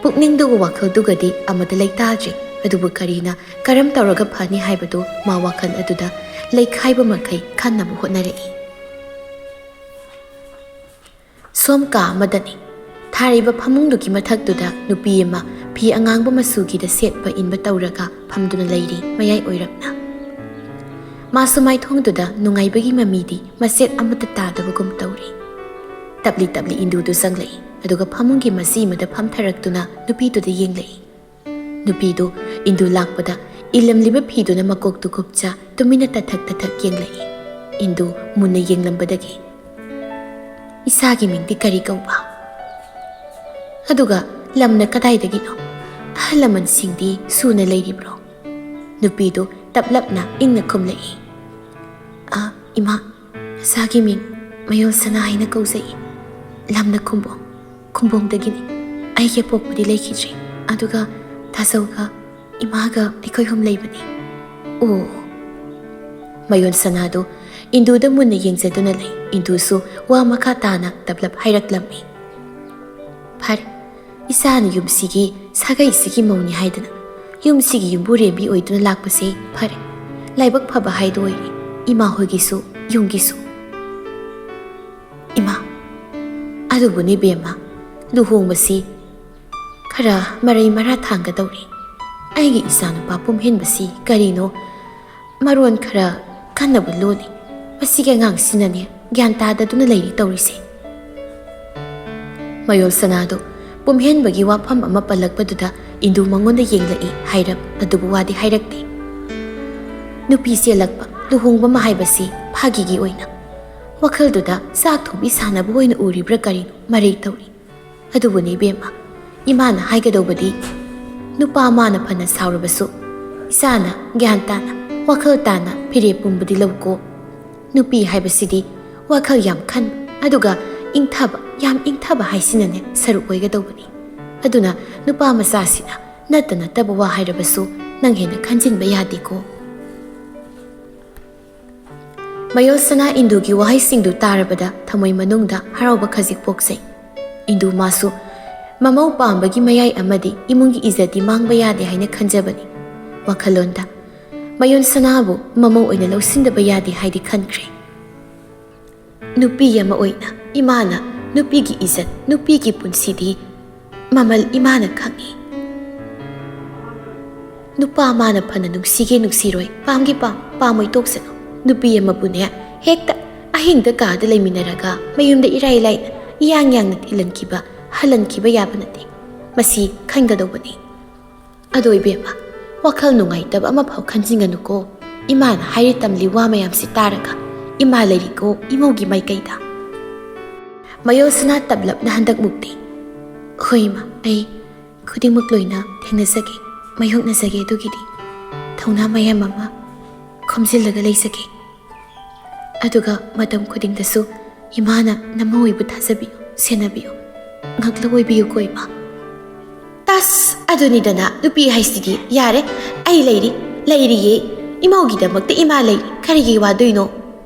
ꯄꯨꯛꯅꯤꯡꯗꯨꯒ ꯋꯥꯈꯜꯗꯨꯒꯗꯤ ꯑꯃꯠꯇ ꯂꯩꯇꯥꯗ꯭ꯔꯤ꯫ ꯑꯗꯨꯕꯨ ꯀꯔꯤꯅ, ꯀꯔꯝ ꯇꯧꯔꯒ ꯐꯅꯤ ꯍꯥꯏꯕꯗꯨ ꯃꯥ ꯋꯥꯈꯜ ꯑꯗꯨꯗ ꯂꯩꯈꯥꯏꯕ ꯃꯈꯩ ꯈꯟꯅꯕ ꯍꯣꯠꯅꯔꯛꯏ꯫ ꯁꯣꯝ ꯀꯥ ꯑꯃꯗꯅꯤ꯫ ꯊꯥꯔꯤꯕ ꯐꯃꯨꯡꯗꯨꯒꯤ ꯃꯊꯛꯇꯨꯗ ꯅꯨꯄꯤ ꯑꯃ ꯐꯤ ꯑꯉꯥꯡꯕ ꯃꯆꯨꯒꯤꯗ ꯁꯦꯠꯄ ꯏꯟꯕ ꯇꯧꯔꯒ ꯐꯝꯗꯨꯅ ꯂꯩꯔꯤ, ꯃꯌꯥꯏ ꯑꯣꯏꯔꯞꯅ꯫ ꯃꯥꯁꯨ ꯃꯥꯏꯊꯣꯡꯗꯨꯗ ꯅꯨꯡꯉꯥꯏꯕꯒꯤ ꯃꯃꯤꯗꯤ ꯃꯆꯦꯠ ꯑꯃꯠꯇ ꯇꯥꯗꯕꯒꯨꯝ ꯇꯧꯔꯤ꯫ ꯇꯞꯂꯤ ꯇꯞꯂꯤ ꯏꯟꯗꯨꯗꯨ ꯆꯪꯂꯛꯏ, ꯑꯗꯨꯒ ꯐꯃꯨꯡꯒꯤ ꯃꯆꯤ ꯑꯃꯗ ꯐꯝꯊꯔꯛꯇꯨꯅ ꯅꯨꯄꯤꯗꯨꯗ ꯌꯦꯡꯂꯛꯏ꯫ ꯅꯨꯄꯤꯗꯨ ꯏꯟꯗꯨ ꯂꯥꯛꯄꯗ ꯏꯜꯂꯝꯂꯤꯕ ꯐꯤꯗꯨꯅ ꯃꯀꯣꯛꯇꯨ ꯀꯨꯞꯆ ꯇꯨꯃꯤꯟꯅ ꯇꯊꯛ ꯇꯊꯛ ꯌꯦꯡꯂꯛꯏ꯫ ꯏꯟꯗꯨ ꯃꯨꯟꯅ ꯌꯦꯡꯂꯝꯕꯗꯒꯤ, "ꯏꯆꯥꯒꯤ ꯃꯤꯡꯗꯤ ꯀꯔꯤ ꯀꯧꯕ? ꯑꯗꯨꯒ ꯂꯝꯅ ꯀꯗꯥꯏꯗꯒꯤꯅꯣ? ꯑꯍꯜ ꯂꯃꯟꯁꯤꯡꯗꯤ ꯁꯨꯅ ꯂꯩꯔꯤꯕ꯭ꯔꯣ?" ꯅꯨꯄꯤꯗꯨ ꯇꯞꯂꯞꯅ ꯏꯪꯅ ꯈꯨꯝꯂꯛꯏ꯫ "ꯑ, ꯏꯃꯥ, ꯏꯆꯥꯒꯤ ꯃꯤꯡ ꯃꯌꯣꯜ ꯁꯅꯥ ꯍꯥꯏꯅ ꯀꯧꯖꯩ꯫ ꯂꯝꯅ ꯈꯨꯝꯕꯣꯡ, ꯈꯨꯝꯕꯣꯡꯗꯒꯤꯅꯤ꯫ ꯑꯩꯒꯤ ꯑꯄꯣꯛꯄꯗꯤ ꯂꯩꯈꯤꯗ꯭ꯔꯤ꯫ ꯑꯗꯨꯒ ꯇꯥꯖꯧꯒ ꯏꯃꯥꯒ ꯑꯩꯈꯣꯏ ꯑꯍꯨꯝ ꯂꯩꯕꯅꯤ꯫" "ꯑꯣ꯫" ꯃꯌꯣꯟ ꯁꯅꯥꯗꯨ ꯏꯟꯗꯨꯗ ꯃꯨꯟꯅ ꯌꯦꯡꯖꯗꯨꯅ ꯂꯩ꯫ ꯏꯟꯗꯨꯁꯨ ꯋꯥ ꯃꯈꯥ ꯇꯥꯅ ꯇꯞꯂꯞ ꯍꯥꯏꯔꯛꯂꯝꯃꯤ꯫ "ꯐꯔꯦ, ꯏꯆꯥꯅ ꯌꯨꯝꯁꯤꯒꯤ ꯁꯥꯒꯩꯁꯤꯒꯤ ꯃꯧꯅꯤ ꯍꯥꯏꯗꯅ ꯌꯨꯝꯁꯤꯒꯤ ꯌꯨꯝꯕꯨꯔꯦꯝꯕꯤ ꯑꯣꯏꯗꯨꯅ ꯂꯥꯛꯄꯁꯦ ꯐꯔꯦ꯫ ꯂꯥꯏꯕꯛ ꯐꯕ ꯍꯥꯏꯗꯣ ꯑꯣꯏꯔꯦ, ꯏꯃꯥ ꯍꯣꯏꯒꯤꯁꯨ, ꯌꯨꯝꯒꯤꯁꯨ꯫" "ꯏꯃꯥ, ꯑꯗꯨꯕꯨꯅꯤ ꯕꯦꯝꯃ, ꯂꯨꯍꯣꯡꯕꯁꯤ ꯈꯔ ꯃꯔꯩ ꯃꯔꯥ ꯊꯥꯡꯒꯗꯧꯔꯤ꯫ ꯑꯩꯒꯤ ꯏꯆꯥꯅꯨꯄꯥ ꯄꯨꯝꯍꯦꯟꯕꯁꯤ ꯀꯔꯤꯅꯣ ꯃꯔꯣꯟ ꯈꯔ ꯀꯟꯅꯕꯨ ꯂꯣꯜꯂꯤ꯫ ꯃꯁꯤꯒꯤ ꯑꯉꯥꯡꯁꯤꯅꯅꯦ ꯒ꯭ꯌꯥꯟ ꯇꯥꯗꯗꯨꯅ ꯂꯩꯔꯤ ꯇꯧꯔꯤꯁꯦ꯫ ꯃꯌꯣꯜ ꯁꯅꯥꯗꯨ ꯄꯨꯝꯍꯦꯟꯕꯒꯤ ꯋꯥꯐꯝ ꯑꯃ ꯄꯜꯂꯛꯄꯗꯨꯗ ꯏꯟꯗꯨ ꯃꯉꯣꯟꯗ ꯌꯦꯡꯂꯛꯏ ꯍꯥꯏꯔꯞ, ꯑꯗꯨꯕꯨ ꯋꯥꯗꯤ ꯍꯥꯏꯔꯛꯇꯦ꯫ ꯅꯨꯄꯤ ꯆꯦꯜꯂꯛꯄ, ꯂꯨꯍꯣꯡꯕ ꯑꯃ ꯍꯥꯏꯕꯁꯤ ꯐꯥꯒꯤꯒꯤ ꯑꯣꯏꯅ ꯋꯥꯈꯜꯗꯨꯗ ꯆꯥꯛ ꯊꯣꯡꯕꯤ ꯁꯥꯟꯅꯕ ꯑꯣꯏꯅ ꯎꯔꯤꯕ꯭ꯔꯥ ꯀꯔꯤꯅꯣ ꯃꯔꯩ ꯇꯧꯔꯤ꯫ ꯑꯗꯨꯕꯨꯅꯤ ꯏꯕꯦꯝꯃ, ꯏꯃꯥꯅ ꯍꯥꯏꯒꯗꯧꯕꯗꯤ, ꯅꯨꯄꯥ ꯃꯥꯅ ꯐꯅ ꯁꯥꯎꯔꯕꯁꯨ ꯏꯆꯥꯅ ꯒ꯭ꯌꯥꯟ ꯇꯥꯅ, ꯋꯥꯈꯜ ꯇꯥꯅ ꯐꯤꯔꯦꯞ ꯄꯨꯝꯕꯗꯤ ꯂꯧꯀꯣ꯫ ꯅꯨꯄꯤ ꯍꯥꯏꯕꯁꯤꯗꯤ ꯋꯥꯈꯜ ꯌꯥꯝ ꯈꯟꯕ, ꯑꯗꯨꯒ ꯏꯪꯊꯕ, ꯌꯥꯝ ꯏꯪꯊꯕ ꯍꯥꯏꯁꯤꯅꯅꯦ ꯁꯔꯨꯛ ꯑꯣꯏꯒꯗꯧꯕꯅꯤ꯫ ꯑꯗꯨꯅ ꯅꯨꯄꯥ ꯃꯆꯥꯁꯤꯅ ꯅꯠꯇ ꯅꯠꯇꯕ ꯋꯥ ꯍꯥꯏꯔꯕꯁꯨ ꯅꯪ ꯍꯦꯟꯅ ꯈꯟꯖꯤꯟꯕ ꯌꯥꯗꯦꯀꯣ꯫ ꯃꯌꯣꯜ ꯁꯅꯥ ꯏꯟꯗꯨꯒꯤ ꯋꯥꯍꯩꯁꯤꯡꯗꯨ ꯇꯥꯔꯕꯗ ꯊꯃꯣꯏ ꯃꯅꯨꯡꯗ ꯍꯔꯥꯎꯕ ꯈꯖꯤꯛ ꯄꯣꯛꯆꯩ꯫ ꯏꯟꯗꯨ ꯃꯥꯁꯨ ꯃꯃꯧ ꯄꯥꯝꯕꯒꯤ ꯃꯌꯥꯏ ꯑꯃꯗꯤ ꯏꯃꯨꯡꯒꯤ ꯏꯖꯠꯇꯤ ꯃꯥꯡꯕ ꯌꯥꯗꯦ ꯍꯥꯏꯅ ꯈꯟꯖꯕꯅꯤ꯫ ꯋꯥꯈꯜꯂꯣꯟꯗ ꯃꯌꯣꯜ ꯁꯅꯥꯕꯨ ꯃꯃꯧ ꯑꯣꯏꯅ ꯂꯧꯁꯤꯟꯗꯕ ꯌꯥꯗꯦ ꯍꯥꯏꯗꯤ ꯈꯟꯈ꯭ꯔꯦ꯫ ꯅꯨꯄꯤ ꯑꯃ ꯑꯣꯏꯅ ꯏꯃꯥꯅ ꯅꯨꯄꯤꯒꯤ ꯏꯖꯠ, ꯅꯨꯄꯤꯒꯤ ꯄꯨꯟꯁꯤꯗꯤ ꯃꯃꯜ ꯏꯃꯥꯅ ꯈꯪꯏ꯫ ꯅꯨꯄꯥ ꯃꯥꯅ ꯐꯅ ꯅꯨꯡꯁꯤꯒꯦ ꯅꯨꯡꯁꯤꯔꯣꯏ, ꯄꯥꯝꯒꯦ ꯄꯥꯝ, ꯄꯥꯝꯃꯣꯏ ꯇꯣꯛꯁꯅꯨ꯫ ꯅꯨꯄꯤ ꯑꯃꯕꯨꯅꯦ ꯍꯦꯛꯇ ꯑꯍꯤꯡꯗ ꯀꯥꯗ ꯂꯩꯃꯤꯟꯅꯔꯒ ꯃꯌꯨꯝꯗ ꯏꯔꯥꯏ ꯂꯥꯏꯅ ꯏꯌꯥꯡ ꯌꯥꯡꯅ ꯊꯤꯜꯍꯟꯈꯤꯕ, ꯍꯜꯍꯟꯈꯤꯕ ꯌꯥꯕ ꯅꯠꯇꯦ꯫ ꯃꯁꯤ ꯈꯟꯒꯗꯧꯕꯅꯤ꯫ ꯑꯗꯣ ꯏꯕꯦꯝꯃ, ꯋꯥꯈꯜ ꯅꯨꯡꯉꯥꯏꯇꯕ ꯑꯃꯐꯥꯎ ꯈꯟꯖꯤꯟꯒꯅꯨꯀꯣ꯫ ꯏꯃꯥꯅ ꯍꯥꯏꯔꯤ ꯇꯝꯂꯤ ꯋꯥ ꯃꯌꯥꯝꯁꯤ ꯇꯥꯔꯒ ꯏꯃꯥ ꯂꯩꯔꯤꯀꯣ ꯏꯃꯧꯒꯤ ꯃꯥꯏꯀꯩꯗ꯫ ꯃꯌꯣꯜ ꯁꯅꯥ ꯇꯞꯂꯞꯅ ꯍꯟꯗꯛ ꯃꯨꯛꯇꯤ, "ꯍꯣꯏ ꯏꯃꯥ, ꯑꯩ ꯈꯨꯗꯤꯡꯃꯛ ꯂꯣꯏꯅ ꯊꯦꯡꯅꯖꯒꯦ, ꯃꯥꯌꯣꯛꯅꯖꯒꯦ ꯑꯗꯨꯒꯤꯗꯤ꯫ ꯊꯧꯅꯥ ꯃꯌꯥꯝ ꯑꯃ ꯈꯣꯝꯖꯤꯜꯂꯒ ꯂꯩꯖꯒꯦ꯫ ꯑꯗꯨꯒ ꯃꯇꯝ ꯈꯨꯗꯤꯡꯗꯁꯨ ꯏꯃꯥꯅ ꯅꯃꯧ ꯑꯣꯏꯕꯨ ꯊꯥꯖꯕꯤꯌꯨ, ꯁꯦꯟꯅꯕꯤꯌꯨ, ꯉꯥꯛꯂꯧ ꯑꯣꯏꯕꯤꯌꯨꯀꯣ ꯏꯃꯥ꯫" "ꯇꯁ, ꯑꯗꯨꯅꯤꯗꯅ ꯅꯨꯄꯤ ꯍꯥꯏꯁꯤꯗꯤ꯫ ꯌꯥꯔꯦ, ꯑꯩ ꯂꯩꯔꯤ, ꯂꯩꯔꯤꯌꯦ꯫ ꯏꯃꯧꯒꯤꯗꯃꯛꯇ ꯏꯃꯥ ꯂꯩꯔꯤ꯫ ꯀꯔꯤꯒꯤ ꯋꯥꯗꯣꯏꯅꯣ?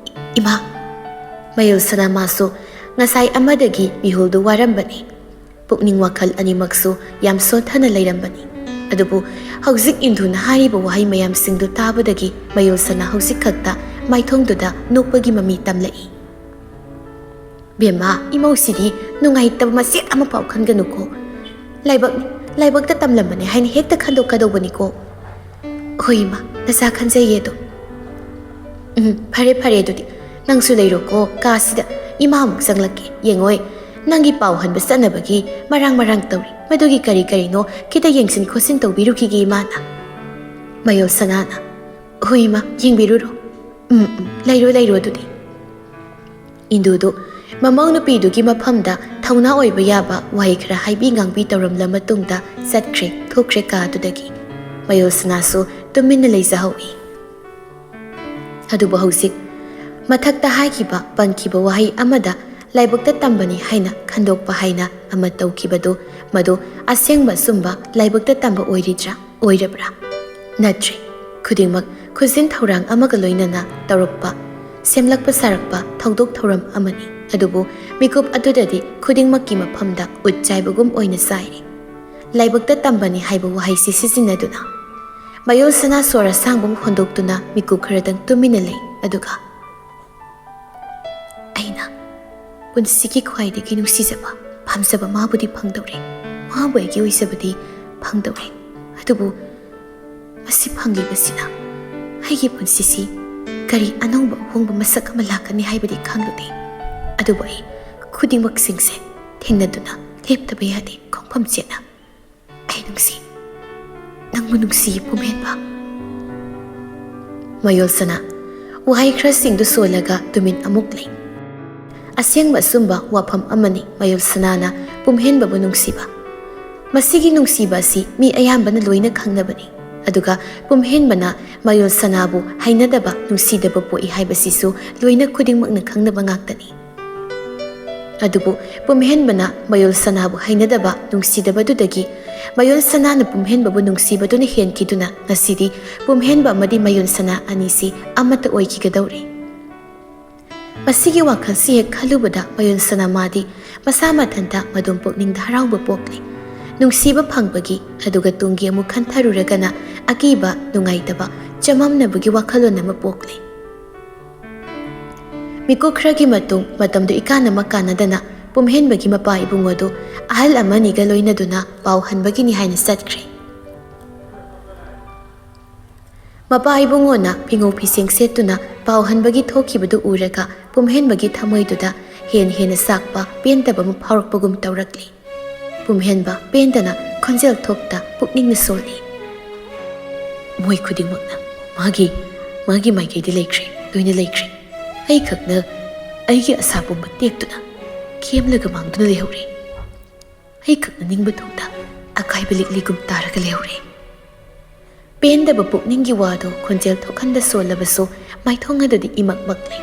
ꯏꯃꯥ꯫" ꯃꯌꯣꯜ ꯁꯅꯥ ꯃꯥꯁꯨ ꯉꯁꯥꯏ ꯑꯃꯗꯒꯤ ꯃꯤꯍꯨꯜꯗꯨ ꯋꯥꯔꯝꯕꯅꯤ꯫ ꯄꯨꯛꯅꯤꯡ ꯋꯥꯈꯜ ꯑꯅꯤꯃꯛꯁꯨ ꯌꯥꯝ ꯁꯣꯟꯊꯅ ꯂꯩꯔꯝꯕꯅꯤ꯫ ꯑꯗꯨꯕꯨ ꯍꯧꯖꯤꯛ ꯏꯟꯗꯨꯅ ꯍꯥꯏꯔꯤꯕ ꯋꯥꯍꯩ ꯃꯌꯥꯝꯁꯤꯡꯗꯨ ꯇꯥꯕꯗꯒꯤ ꯃꯌꯣꯜ ꯁꯅꯥ ꯍꯧꯖꯤꯛ ꯈꯛꯇ ꯃꯥꯏꯊꯣꯡꯗꯨꯗ ꯅꯣꯛꯄꯒꯤ ꯃꯃꯤ ꯇꯝꯂꯛꯏ꯫ "ꯕꯦꯝꯃ, ꯏꯃꯧꯁꯤꯗꯤ ꯅꯨꯡꯉꯥꯏꯇꯕ ꯃꯆꯦꯠ ꯑꯃꯐꯥꯎ ꯈꯟꯒꯅꯨꯀꯣ꯫ ꯂꯥꯏꯕꯛ, ꯂꯥꯏꯕꯛꯇ ꯇꯝꯂꯝꯕꯅꯦ ꯍꯥꯏꯅ ꯍꯦꯛꯇ ꯈꯟꯗꯣꯛꯀꯗꯧꯕꯅꯤꯀꯣ꯫" "ꯍꯣꯏ ꯏꯃꯥ, ꯅꯆꯥ ꯈꯟꯖꯩꯌꯦ ꯑꯗꯣ꯫" "ꯎꯝ, ꯐꯔꯦ ꯐꯔꯦ, ꯑꯗꯨꯗꯤ ꯅꯪꯁꯨ ꯂꯩꯔꯣꯀꯣ ꯀꯥꯁꯤꯗ꯫ ꯏꯃꯥ ꯑꯃꯨꯛ ꯆꯪꯂꯛꯀꯦ, ꯌꯦꯡꯉꯣꯏ꯫ ꯅꯪꯒꯤ ꯄꯥꯎ ꯍꯟꯕ ꯆꯠꯅꯕꯒꯤ ꯃꯔꯥꯡ ꯃꯔꯥꯡ ꯇꯧꯔꯤ꯫ ꯃꯗꯨꯒꯤ ꯀꯔꯤ ꯀꯔꯤꯅꯣ ꯈꯤꯇ ꯌꯦꯡꯁꯤꯟ ꯈꯣꯠꯆꯤꯟ ꯇꯧꯕꯤꯔꯨꯈꯤꯒꯦ ꯏꯃꯥꯅ꯫" ꯃꯌꯣꯜ ꯁꯅꯥꯅ, "ꯍꯣꯏ ꯏꯃꯥ, ꯌꯦꯡꯕꯤꯔꯨꯔꯣ꯫ ꯎꯝ, ꯎꯝ, ꯂꯩꯔꯣ ꯂꯩꯔꯣ ꯑꯗꯨꯗꯤ꯫" ꯏꯟꯗꯨꯗꯨ ꯃꯃꯧ ꯅꯨꯄꯤꯗꯨꯒꯤ ꯃꯐꯝꯗ ꯊꯧꯅꯥ ꯑꯣꯏꯕ ꯌꯥꯕ ꯋꯥꯍꯩ ꯈꯔ ꯍꯥꯏꯕꯤ ꯉꯥꯡꯕꯤ ꯇꯧꯔꯝꯂ ꯃꯇꯨꯡꯗ ꯆꯠꯈ꯭ꯔꯦ, ꯊꯣꯛꯈ꯭ꯔꯦ ꯀꯥ ꯑꯗꯨꯗꯒꯤ꯫ ꯃꯌꯣꯜ ꯁꯅꯥꯁꯨ ꯇꯨꯃꯤꯟꯅ ꯂꯩꯖꯍꯧꯏ꯫ ꯑꯗꯨꯕꯨ ꯍꯧꯖꯤꯛ ꯃꯊꯛꯇ ꯍꯥꯏꯈꯤꯕ ꯄꯟꯈꯤꯕ ꯋꯥꯍꯩ ꯑꯃꯗ ꯂꯥꯏꯕꯛꯇ ꯇꯝꯕꯅꯤ ꯍꯥꯏꯅ ꯈꯟꯗꯣꯛꯄ ꯍꯥꯏꯅ ꯑꯃ ꯇꯧꯈꯤꯕꯗꯨ, ꯃꯗꯨ ꯑꯁꯦꯡꯕ ꯑꯆꯨꯝꯕ ꯂꯥꯏꯕꯛꯇ ꯇꯝꯕ ꯑꯣꯏꯔꯤꯗ꯭ꯔꯥ, ꯑꯣꯏꯔꯕ꯭ꯔꯥ? ꯅꯠꯇ꯭ꯔꯦ꯫ ꯈꯨꯗꯤꯡꯃꯛ ꯈꯨꯖꯤꯟ ꯊꯧꯔꯥꯡ ꯑꯃꯒ ꯂꯣꯏꯅꯅ ꯇꯧꯔꯛꯄ, ꯁꯦꯝꯂꯛꯄ ꯁꯥꯔꯛꯄ ꯊꯧꯗꯣꯛ ꯊꯧꯔꯝ ꯑꯃꯅꯤ꯫ ꯑꯗꯨꯕꯨ ꯃꯤꯀꯨꯞ ꯑꯗꯨꯗꯗꯤ ꯈꯨꯗꯤꯡꯃꯛꯀꯤ ꯃꯐꯝꯗ ꯎꯠ ꯆꯥꯏꯕꯒꯨꯝ ꯑꯣꯏꯅ ꯆꯥꯏꯔꯦ꯫ ꯂꯥꯏꯕꯛꯇ ꯇꯝꯕꯅꯤ ꯍꯥꯏꯕ ꯋꯥꯍꯩꯁꯤ ꯁꯤꯖꯤꯟꯅꯗꯨꯅ ꯃꯌꯣꯜ ꯁꯅꯥ ꯁꯣꯔ ꯑꯁꯥꯡꯕ ꯑꯃ ꯍꯣꯟꯗꯣꯛꯇꯨꯅ ꯃꯤꯀꯨꯞ ꯈꯔꯗꯪ ꯇꯨꯃꯤꯟꯅ ꯂꯩ꯫ ꯑꯗꯨꯒ, "ꯑꯩꯅ ꯄꯨꯟꯁꯤꯒꯤ ꯈ꯭ꯋꯥꯏꯗꯒꯤ ꯅꯨꯡꯁꯤꯖꯕ, ꯄꯥꯝꯖꯕ ꯃꯥꯕꯨꯗꯤ ꯐꯪꯗꯧꯔꯦ, ꯃꯥꯕꯨ ꯑꯩꯒꯤ ꯑꯣꯏꯖꯕꯗꯤ ꯐꯪꯗꯧꯔꯦ꯫ ꯑꯗꯨꯕꯨ ꯃꯁꯤ ꯐꯪꯂꯤꯕꯁꯤꯅ ꯑꯩꯒꯤ ꯄꯨꯟꯁꯤꯁꯤ ꯀꯔꯤ ꯑꯅꯧꯕ ꯑꯍꯣꯡꯕ ꯃꯁꯛ ꯑꯃ ꯂꯥꯛꯀꯅꯤ ꯍꯥꯏꯕꯗꯤ ꯈꯪꯂꯨꯗꯦ꯫ ꯑꯗꯨꯕꯨ ꯑꯩ ꯈꯨꯗꯤꯡꯃꯛꯁꯤꯡꯁꯦ ꯊꯦꯡꯅꯗꯨꯅ ꯂꯦꯞꯇꯕ ꯌꯥꯗꯦ ꯈꯣꯡꯐꯝ ꯆꯦꯠꯅ꯫ ꯑꯩ ꯅꯨꯡꯁꯤ, ꯅꯪꯕꯨ ꯅꯨꯡꯁꯤ ꯄꯨꯝꯍꯦꯟꯕ꯫" ꯃꯌꯣꯜ ꯁꯅꯥ ꯋꯥꯍꯩ ꯈꯔꯁꯤꯡꯗꯨ ꯁꯣꯜꯂꯒ ꯇꯨꯃꯤꯟ ꯑꯃꯨꯛ ꯂꯩ꯫ ꯑꯁꯦꯡꯕ ꯑꯆꯨꯝꯕ ꯋꯥꯐꯝ ꯑꯃꯅꯤ ꯃꯌꯣꯜ ꯁꯅꯥꯅ ꯄꯨꯝꯍꯦꯟꯕꯕꯨ ꯅꯨꯡꯁꯤꯕ꯫ ꯃꯁꯤꯒꯤ ꯅꯨꯡꯁꯤꯕ ꯑꯁꯤ ꯃꯤ ꯑꯌꯥꯝꯕꯅ ꯂꯣꯏꯅ ꯈꯪꯅꯕꯅꯤ꯫ ꯑꯗꯨꯒ ꯄꯨꯝꯍꯦꯟꯕꯅ ꯃꯌꯣꯜ ꯁꯅꯥꯕꯨ ꯍꯩꯅꯗꯕ, ꯅꯨꯡꯁꯤꯗꯕ ꯄꯣꯛꯏ ꯍꯥꯏꯕꯁꯤꯁꯨ ꯂꯣꯏꯅ ꯈꯨꯗꯤꯡꯃꯛꯅ ꯈꯪꯅꯕ ꯉꯥꯛꯇꯅꯤ꯫ ꯑꯗꯨꯕꯨ ꯄꯨꯝꯍꯦꯟꯕꯅ ꯃꯌꯣꯜ ꯁꯅꯥꯕꯨ ꯍꯩꯅꯗꯕ, ꯅꯨꯡꯁꯤꯗꯕꯗꯨꯗꯒꯤ ꯃꯌꯣꯜ ꯁꯅꯥꯅ ꯄꯨꯝꯍꯦꯟꯕꯕꯨ ꯅꯨꯡꯁꯤꯕꯗꯨꯅ ꯍꯦꯟꯈꯤꯗꯨꯅ ꯉꯁꯤꯗꯤ ꯄꯨꯝꯍꯦꯟꯕ ꯑꯃꯗꯤ ꯃꯌꯣꯜ ꯁꯅꯥ ꯑꯅꯤꯁꯤ ꯑꯃꯠꯇ ꯑꯣꯏꯈꯤꯒꯗꯧꯔꯦ꯫ ꯃꯁꯤꯒꯤ ꯋꯥꯈꯜꯁꯤ ꯍꯦꯛ ꯈꯜꯂꯨꯕꯗ ꯃꯌꯣꯜ ꯁꯅꯥ ꯃꯥꯗꯤ ꯃꯁꯥ ꯃꯊꯟꯇ ꯃꯗꯣꯝ ꯄꯨꯛꯅꯤꯡꯗ ꯍꯔꯥꯎꯕ ꯄꯣꯛꯂꯦ꯫ ꯅꯨꯡꯁꯤꯕ ꯐꯪꯕꯒꯤ, ꯑꯗꯨꯒ ꯇꯨꯡꯒꯤ ꯑꯃꯨꯛ ꯈꯟꯊꯔꯨꯔꯒꯅ ꯑꯀꯤꯕ, ꯅꯨꯡꯉꯥꯏꯇꯕ, ꯆꯃꯝꯅꯕꯒꯤ ꯋꯥꯈꯜꯂꯣꯟ ꯑꯃ ꯄꯣꯛꯂꯦ꯫ ꯃꯤꯀꯨꯞ ꯈꯔꯒꯤ ꯃꯇꯨꯡ, ꯃꯇꯝꯗꯨ ꯏꯀꯥꯟ ꯑꯃ ꯀꯥꯟꯅꯗꯅ ꯄꯨꯝꯍꯦꯟꯕꯒꯤ ꯃꯄꯥ ꯏꯕꯨꯡꯉꯣꯗꯨ ꯑꯍꯜ ꯑꯃꯅꯤꯒ ꯂꯣꯏꯅꯗꯨꯅ ꯄꯥꯎ ꯍꯟꯕꯒꯤꯅꯤ ꯍꯥꯏꯅ ꯆꯠꯈ꯭ꯔꯦ꯫ ꯃꯄꯥ ꯏꯕꯨꯡꯉꯣꯅ ꯐꯤꯉꯧ ꯐꯤꯁꯦꯡ ꯁꯦꯠꯇꯨꯅ ꯄꯥꯎ ꯍꯟꯕꯒꯤ ꯊꯣꯛꯈꯤꯕꯗꯨ ꯎꯔꯒ ꯄꯨꯝꯍꯦꯟꯕꯒꯤ ꯊꯃꯣꯏꯗꯨꯗ ꯍꯦꯟ ꯍꯦꯟꯅ ꯆꯥꯛꯄ, ꯄꯦꯟꯗꯕ ꯑꯃ ꯐꯥꯎꯔꯛꯄꯒꯨꯝ ꯇꯧꯔꯛꯂꯤ꯫ ꯄꯨꯝꯍꯦꯟꯕ ꯄꯦꯟꯗꯅ ꯈꯣꯟꯖꯦꯜ ꯊꯣꯛꯇ ꯄꯨꯛꯅꯤꯡꯅ ꯁꯣꯜꯂꯤ꯫ ꯃꯣꯏ ꯈꯨꯗꯤꯡꯃꯛꯅ ꯃꯥꯒꯤ, ꯃꯥꯒꯤ ꯃꯥꯏꯀꯩꯗ ꯂꯩꯈ꯭ꯔꯦ, ꯂꯣꯏꯅ ꯂꯩꯈ꯭ꯔꯦ꯫ ꯑꯩꯈꯛꯅ ꯑꯩꯒꯤ ꯑꯁꯥ ꯄꯨꯝꯕ ꯇꯦꯛꯇꯨꯅ ꯀꯦꯝꯂꯒ ꯃꯥꯡꯗꯨꯅ ꯂꯩꯍꯧꯔꯦ꯫ ꯑꯩꯈꯛꯅ ꯅꯤꯡꯕ ꯊꯨꯡꯗ ꯑꯀꯥꯏꯕ ꯂꯤꯛꯂꯤꯒꯨꯝ ꯇꯥꯔꯒ ꯂꯩꯍꯧꯔꯦ꯫ ꯄꯦꯟꯗꯕ ꯄꯨꯛꯅꯤꯡꯒꯤ ꯋꯥꯗꯨ ꯈꯣꯟꯖꯦꯜ ꯊꯣꯛꯍꯟꯗ ꯁꯣꯜꯂꯕꯁꯨ ꯃꯥꯏꯊꯣꯡ ꯑꯗꯨꯗꯤ ꯏꯃꯛ ꯃꯛꯂꯤ꯫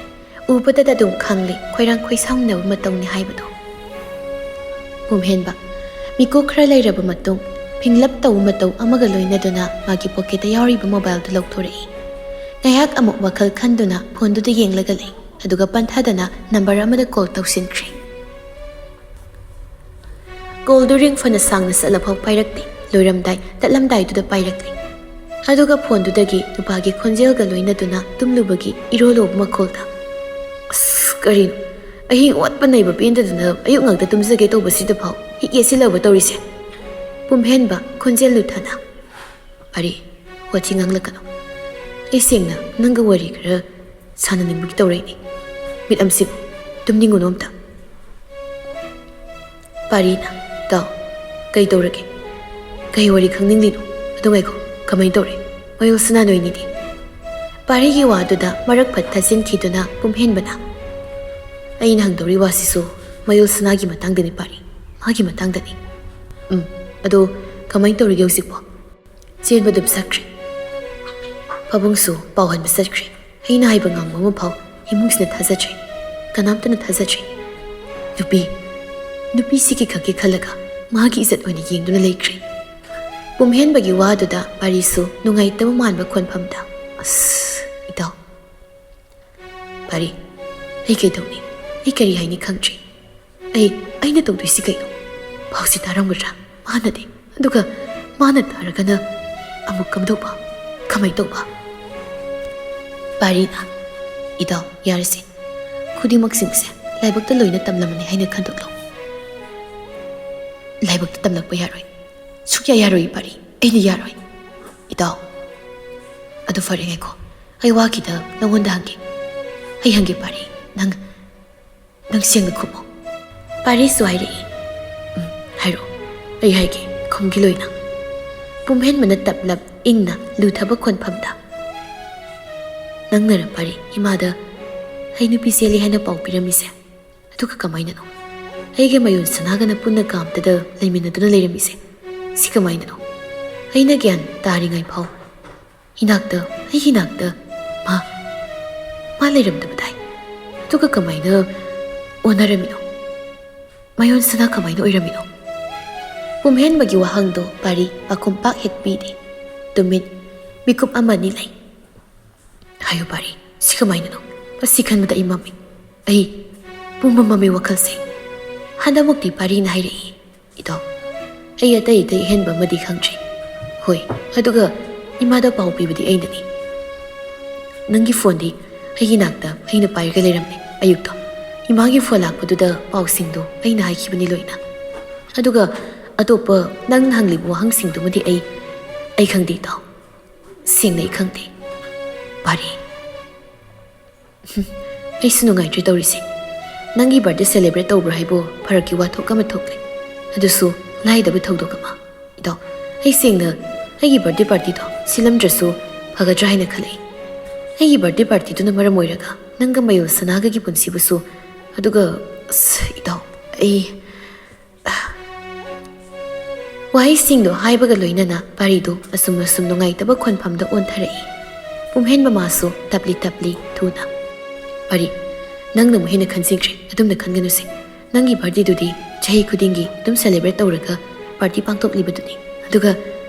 ꯎꯕꯗꯗ ꯑꯗꯨꯝ ꯈꯪꯂꯤ ꯈꯣꯏꯔꯥꯡ ꯈꯣꯏꯁꯥꯎꯅꯕ ꯃꯇꯧꯅꯤ ꯍꯥꯏꯕꯗꯨ꯫ ꯄꯨꯝꯍꯦꯟꯕ ꯃꯤꯀꯨꯞ ꯈꯔ ꯂꯩꯔꯕ ꯃꯇꯨꯡ ꯐꯤꯡꯂꯞ ꯇꯧꯕ ꯃꯇꯧ ꯑꯃꯒ ꯂꯣꯏꯅꯗꯨꯅ ꯃꯥꯒꯤ ꯄꯣꯀꯦꯠꯇ ꯌꯥꯎꯔꯤꯕ ꯃꯣꯕꯥꯏꯜꯗꯨ ꯂꯧꯊꯣꯔꯛꯏ꯫ ꯉꯥꯏꯍꯥꯛ ꯑꯃꯨꯛ ꯋꯥꯈꯜ ꯈꯟꯗꯨꯅ ꯐꯣꯟꯗꯨꯗ ꯌꯦꯡꯂꯒ ꯂꯩ꯫ ꯑꯗꯨꯒ ꯄꯟꯊꯗꯅ ꯅꯝꯕꯔ ꯑꯃꯗ ꯀꯣꯜ ꯇꯧꯁꯤꯟꯈ꯭ꯔꯦ꯫ ꯀꯣꯜꯗꯨ ꯔꯤꯡ ꯐꯅ ꯁꯥꯡꯅ ꯆꯠꯂꯐꯥꯎ ꯄꯥꯏꯔꯛꯇꯦ꯫ ꯂꯣꯏꯔꯝꯗꯥꯏ, ꯇꯠꯂꯝꯗꯥꯏꯗꯨꯗ ꯄꯥꯏꯔꯛꯂꯦ꯫ ꯑꯗꯨꯒ ꯐꯣꯟꯗꯨꯗꯒꯤ ꯅꯨꯄꯥꯒꯤ ꯈꯣꯟꯖꯦꯜꯒ ꯂꯣꯏꯅꯗꯨꯅ ꯇꯨꯝꯂꯨꯕꯒꯤ ꯏꯔꯣ ꯂꯣꯕ ꯃꯈꯣꯜꯗ, "ꯑꯁ, ꯀꯔꯤꯅꯣ? ꯑꯍꯤꯡ ꯑꯋꯥꯠꯄ ꯅꯩꯕ ꯄꯦꯟꯗꯗꯅ ꯑꯌꯨꯛ ꯉꯥꯛꯇ ꯇꯨꯝꯖꯒꯦ ꯇꯧꯕꯁꯤꯗꯐꯥꯎ ꯍꯤꯛ ꯌꯦꯠꯁꯤꯜꯂꯕ ꯇꯧꯔꯤꯁꯦ?" ꯄꯨꯝꯍꯦꯟꯕ ꯈꯣꯟꯖꯦꯜ ꯂꯨꯊꯅ, "ꯑꯔꯦ, ꯋꯥꯊꯤ ꯉꯥꯡꯂꯛꯀꯅꯨ꯫ ꯑꯩ ꯁꯦꯡꯅ ꯅꯪꯒ ꯋꯥꯔꯤ ꯈꯔ ꯁꯥꯟꯅꯅꯤꯡꯕꯒꯤ ꯇꯧꯔꯛꯏꯅꯤ꯫ ꯃꯤꯠ ꯑꯃ ꯁꯤꯡꯉꯨ, ꯇꯨꯝꯅꯤꯡꯉꯨꯅꯨ ꯑꯝꯇ꯫" ꯄꯥꯔꯤꯅ, "ꯇꯥꯎ, ꯀꯩ ꯇꯧꯔꯒꯦ? ꯀꯩ ꯋꯥꯔꯤ ꯈꯪꯅꯤꯡꯂꯤꯅꯣ? ꯑꯗꯨ ꯉꯥꯏꯈꯣ, ꯀꯃꯥꯏꯅ ꯇꯧꯔꯦ? ꯃꯌꯣꯜ ꯁꯅꯥ ꯅꯣꯏꯅꯤꯗꯤ?" ꯄꯥꯔꯤꯒꯤ ꯋꯥꯗꯨꯗ ꯃꯔꯛ ꯐꯠ ꯊꯠꯆꯤꯟꯈꯤꯗꯨꯅ ꯄꯨꯝꯍꯦꯟꯕꯅ, "ꯑꯩꯅ ꯍꯪꯗꯧꯔꯤ ꯋꯥꯁꯤꯁꯨ ꯃꯌꯣꯜ ꯁꯅꯥꯒꯤ ꯃꯇꯥꯡꯗꯅꯤ ꯄꯥꯔꯤ, ꯃꯥꯒꯤ ꯃꯇꯥꯡꯗꯅꯤ꯫" "ꯎꯝ, ꯑꯗꯣ ꯀꯃꯥꯏꯅ ꯇꯧꯔꯤꯒꯦ ꯍꯧꯖꯤꯛꯄꯣ?" "ꯆꯦꯟꯕ ꯑꯗꯨꯝ ꯆꯠꯈ꯭ꯔꯦ꯫ ꯄꯥꯕꯨꯡꯁꯨ ꯄꯥꯎ ꯍꯟꯕ ꯆꯠꯈ꯭ꯔꯦ꯫ ꯑꯩꯅ ꯍꯥꯏꯕ ꯉꯥꯡꯕ ꯑꯃꯐꯥꯎ ꯏꯃꯨꯡꯁꯤꯅ ꯊꯥꯖꯗ꯭ꯔꯦ꯫ ꯀꯅꯥꯝꯇꯅ ꯊꯥꯖꯗ꯭ꯔꯦ꯫ ꯅꯨꯄꯤ, ꯅꯨꯄꯤꯁꯤꯒꯤ ꯈꯛꯀꯤ ꯈꯜꯂꯒ ꯃꯥꯒꯤ ꯏꯖꯠ ꯑꯣꯏꯅ ꯌꯦꯡꯗꯨꯅ ꯂꯩꯈ꯭ꯔꯦ꯫" ꯄꯨꯝꯍꯦꯟꯕꯒꯤ ꯋꯥꯗꯨꯗ ꯄꯥꯔꯤꯁꯨ ꯅꯨꯡꯉꯥꯏꯇꯕ ꯃꯥꯟꯕ ꯈꯣꯟꯐꯝꯗ, "ꯑꯁ, ꯏꯇꯥꯎ꯫" "ꯄꯥꯔꯤ, ꯑꯩ ꯀꯩꯗꯧꯅꯤ? ꯑꯩ ꯀꯔꯤ ꯍꯥꯏꯅꯤ ꯈꯪꯗ꯭ꯔꯦ꯫ ꯑꯩ, ꯑꯩꯅ ꯇꯧꯗꯣꯏꯁꯤ ꯀꯩꯅꯣ? ꯄꯥꯎꯁꯤ ꯇꯥꯔꯝꯒꯗ꯭ꯔꯥ? ꯃꯥꯅꯗꯤ꯫ ꯑꯗꯨꯒ ꯃꯥꯅ ꯇꯥꯔꯒꯅ ꯑꯃꯨꯛ ꯀꯝꯗꯧꯕ? ꯀꯃꯥꯏ ꯇꯧꯕ?" ꯄꯥꯔꯤꯅ, "ꯏꯇꯥꯎ, ꯌꯥꯔꯦꯁꯦ꯫ ꯈꯨꯗꯤꯡꯃꯛꯁꯤꯡꯁꯦ ꯂꯥꯏꯕꯛꯇ ꯂꯣꯏꯅ ꯇꯝꯂꯝꯕꯅꯤ ꯍꯥꯏꯅ ꯈꯟꯗꯣꯛꯂꯣ꯫ ꯂꯥꯏꯕꯛꯇ ꯇꯝꯂꯛꯄ ꯌꯥꯔꯣꯏ꯫ ꯁꯨꯛꯌꯥ ꯌꯥꯔꯣꯏ ꯄꯥꯔꯤ꯫ ꯑꯩꯅ ꯌꯥꯔꯣꯏ꯫ ꯏꯇꯥꯎ, ꯑꯗꯨ ꯐꯔꯦ, ꯉꯥꯏꯈꯣ꯫ ꯑꯩ ꯋꯥ ꯈꯤꯇ ꯅꯉꯣꯟꯗ ꯍꯪꯒꯦ꯫ ꯑꯩ ꯍꯪꯒꯦ ꯄꯥꯔꯤ꯫ ꯅꯪ, ꯅꯪ ꯁꯦꯡꯅ ꯈꯨꯝꯃꯣ꯫ ꯄꯥꯔꯤꯁꯨ ꯍꯥꯏꯔꯛꯏ꯫ ꯎꯝ, ꯍꯥꯏꯔꯛꯑꯣ꯫ ꯑꯩ ꯍꯥꯏꯒꯦ, ꯈꯨꯝꯒꯦ ꯂꯣꯏꯅ꯫ ꯄꯨꯝꯍꯦꯟꯕꯅ ꯇꯞꯂꯞ ꯏꯪꯅ ꯂꯨꯊꯕ ꯈꯣꯟꯐꯝꯗ, ꯅꯪꯅꯔ ꯄꯥꯔꯤ ꯏꯃꯥꯗ ꯑꯩ ꯅꯨꯄꯤ ꯆꯦꯜꯂꯤ ꯍꯥꯏꯅ ꯄꯥꯎ ꯄꯤꯔꯝꯃꯤꯁꯦ? ꯑꯗꯨꯒ ꯀꯃꯥꯏꯅꯅꯣ ꯑꯩꯒ ꯃꯌꯣꯟ ꯁꯅꯥꯒꯅ ꯄꯨꯟꯅ ꯀꯥ ꯑꯃꯗ ꯂꯩꯃꯤꯟꯅꯗꯨꯅ ꯂꯩꯔꯝꯃꯤꯁꯦ? ꯁꯤ ꯀꯃꯥꯏꯅꯅꯣ? ꯑꯩꯅ ꯒ꯭ꯌꯥꯟ ꯇꯥꯔꯤꯉꯩ ꯐꯥꯎ ꯏꯅꯥꯛꯇ, ꯑꯩꯒꯤ ꯏꯅꯥꯛꯇ ꯃꯥ, ꯃꯥ ꯂꯩꯔꯝꯗꯕ ꯇꯥꯏ꯫ ꯑꯗꯨꯒ ꯀꯃꯥꯏꯅ ꯑꯣꯟꯅꯔꯝꯃꯤꯅꯣ? ꯃꯌꯣꯟ ꯁꯅꯥ ꯀꯃꯥꯏꯅ ꯑꯣꯏꯔꯝꯃꯤꯅꯣ? ꯄꯨꯝꯍꯦꯟꯕꯒꯤ ꯋꯥꯍꯪꯗꯣ ꯄꯥꯔꯤ ꯄꯥꯈꯨꯝ ꯄꯥꯛ ꯍꯦꯛ ꯄꯤꯗꯦ꯫ ꯇꯨꯃꯤꯟ ꯃꯤꯀꯨꯞ ꯑꯃ ꯑꯅꯤ ꯂꯩ꯫ ꯍꯥꯏꯌꯨ ꯄꯥꯔꯤ, ꯁꯤ ꯀꯃꯥꯏꯅꯅꯣ? ꯃꯁꯤ ꯈꯟꯕꯗ ꯑꯩ ꯃꯝꯃꯤ꯫ ꯑꯩ ꯄꯨꯝꯃꯝ ꯃꯝꯃꯤ ꯋꯥꯈꯜꯁꯦ꯫ ꯍꯟꯗꯛꯃꯨꯛꯇꯤ ꯄꯥꯔꯤꯅ ꯍꯥꯏꯔꯛꯏ, "ꯏꯇꯥꯎ, ꯑꯩ ꯑꯇꯩ ꯑꯇꯩ ꯑꯍꯦꯟꯕ ꯑꯃꯗꯤ ꯈꯪꯗ꯭ꯔꯤ꯫ ꯍꯣꯏ, ꯑꯗꯨꯒ ꯏꯃꯥꯗ ꯄꯥꯎ ꯄꯤꯕꯗꯤ ꯑꯩꯅꯅꯤ꯫ ꯅꯪꯒꯤ ꯐꯣꯟꯗꯤ ꯑꯩꯒꯤ ꯅꯥꯛꯇ ꯑꯩꯅ ꯄꯥꯏꯔꯒ ꯂꯩꯔꯝꯃꯦ ꯑꯌꯨꯛꯇꯣ꯫ ꯏꯃꯥꯒꯤ ꯐꯣꯟ ꯂꯥꯛꯄꯗꯨꯗ ꯄꯥꯎꯁꯤꯡꯗꯣ ꯑꯩꯅ ꯍꯥꯏꯈꯤꯕꯅꯤ ꯂꯣꯏꯅ꯫ ꯑꯗꯨꯒ ꯑꯇꯣꯞꯄ ꯅꯪꯅ ꯍꯪꯂꯤꯕ ꯋꯥꯍꯪꯁꯤꯡꯗꯨꯃꯗꯤ ꯑꯩ, ꯑꯩ ꯈꯪꯗꯦ ꯏꯇꯥꯎ꯫ ꯁꯦꯡꯅ ꯑꯩ ꯈꯪꯗꯦ꯫ ꯄꯥꯔꯤ꯫ ꯍꯨꯝ, ꯑꯩꯁꯨ ꯅꯨꯡꯉꯥꯏꯇ꯭ꯔꯦ ꯇꯧꯔꯤꯁꯦ꯫ ꯅꯪꯒꯤ birthday celebrate ꯇꯧꯕ꯭ꯔꯥ ꯍꯥꯏꯕꯨ ꯐꯔꯛꯀꯤ ꯋꯥꯊꯣꯛ ꯑꯃ ꯊꯣꯛꯂꯦ꯫ ꯑꯗꯨꯁꯨ ꯂꯥꯏꯗꯕ ꯊꯧꯗꯣꯛ ꯑꯃ꯫ ꯏꯇꯥꯎ, ꯑꯩ ꯁꯦꯡꯅ ꯑꯩꯒꯤ birthday partyꯗꯣ ꯁꯤꯜꯂꯝꯗ꯭ꯔꯁꯨ ꯐꯒꯗ꯭ꯔꯥ ꯍꯥꯏꯅ ꯈꯜꯂꯛꯏ꯫ ꯑꯩꯒꯤ birthday partyꯗꯨꯅ ꯃꯔꯝ ꯑꯣꯏꯔꯒ ꯅꯪꯒ ꯃꯌꯣꯜ ꯁꯅꯥꯒꯒꯤ ꯄꯨꯟꯁꯤꯕꯨꯁꯨ, ꯑꯗꯨꯒ, ꯑꯁ, ꯏꯇꯥꯎ, ꯑꯩ ꯋꯥꯍꯩꯁꯤꯡꯗꯣ ꯍꯥꯏꯕꯒ ꯂꯣꯏꯅꯅ ꯄꯥꯔꯤꯗꯨ ꯑꯁꯨꯝ ꯑꯁꯨꯝ ꯅꯨꯡꯉꯥꯏꯇꯕ ꯈꯣꯟꯐꯝꯗ ꯑꯣꯟꯊꯔꯛꯏ꯫ ꯄꯨꯝꯍꯦꯟꯕ ꯃꯥꯁꯨ ꯇꯞꯂꯤ ꯇꯞꯂꯤ ꯊꯨꯅ, "ꯄꯥꯔꯤ, ꯅꯪꯅ ꯑꯃꯨꯛ ꯍꯦꯟꯅ ꯈꯟꯖꯤꯟꯈ꯭ꯔꯦ꯫ ꯑꯗꯨꯝꯅ ꯈꯟꯒꯅꯨꯁꯦ꯫ ꯅꯪꯒꯤ birthdayꯗꯨꯗꯤ ꯆꯍꯤ ꯈꯨꯗꯤꯡꯒꯤ ꯑꯗꯨꯝ celebrate ꯇꯧꯔꯒ party ꯄꯥꯡꯊꯣꯛꯂꯤꯕꯗꯨꯅꯤ꯫ ꯑꯗꯨꯒ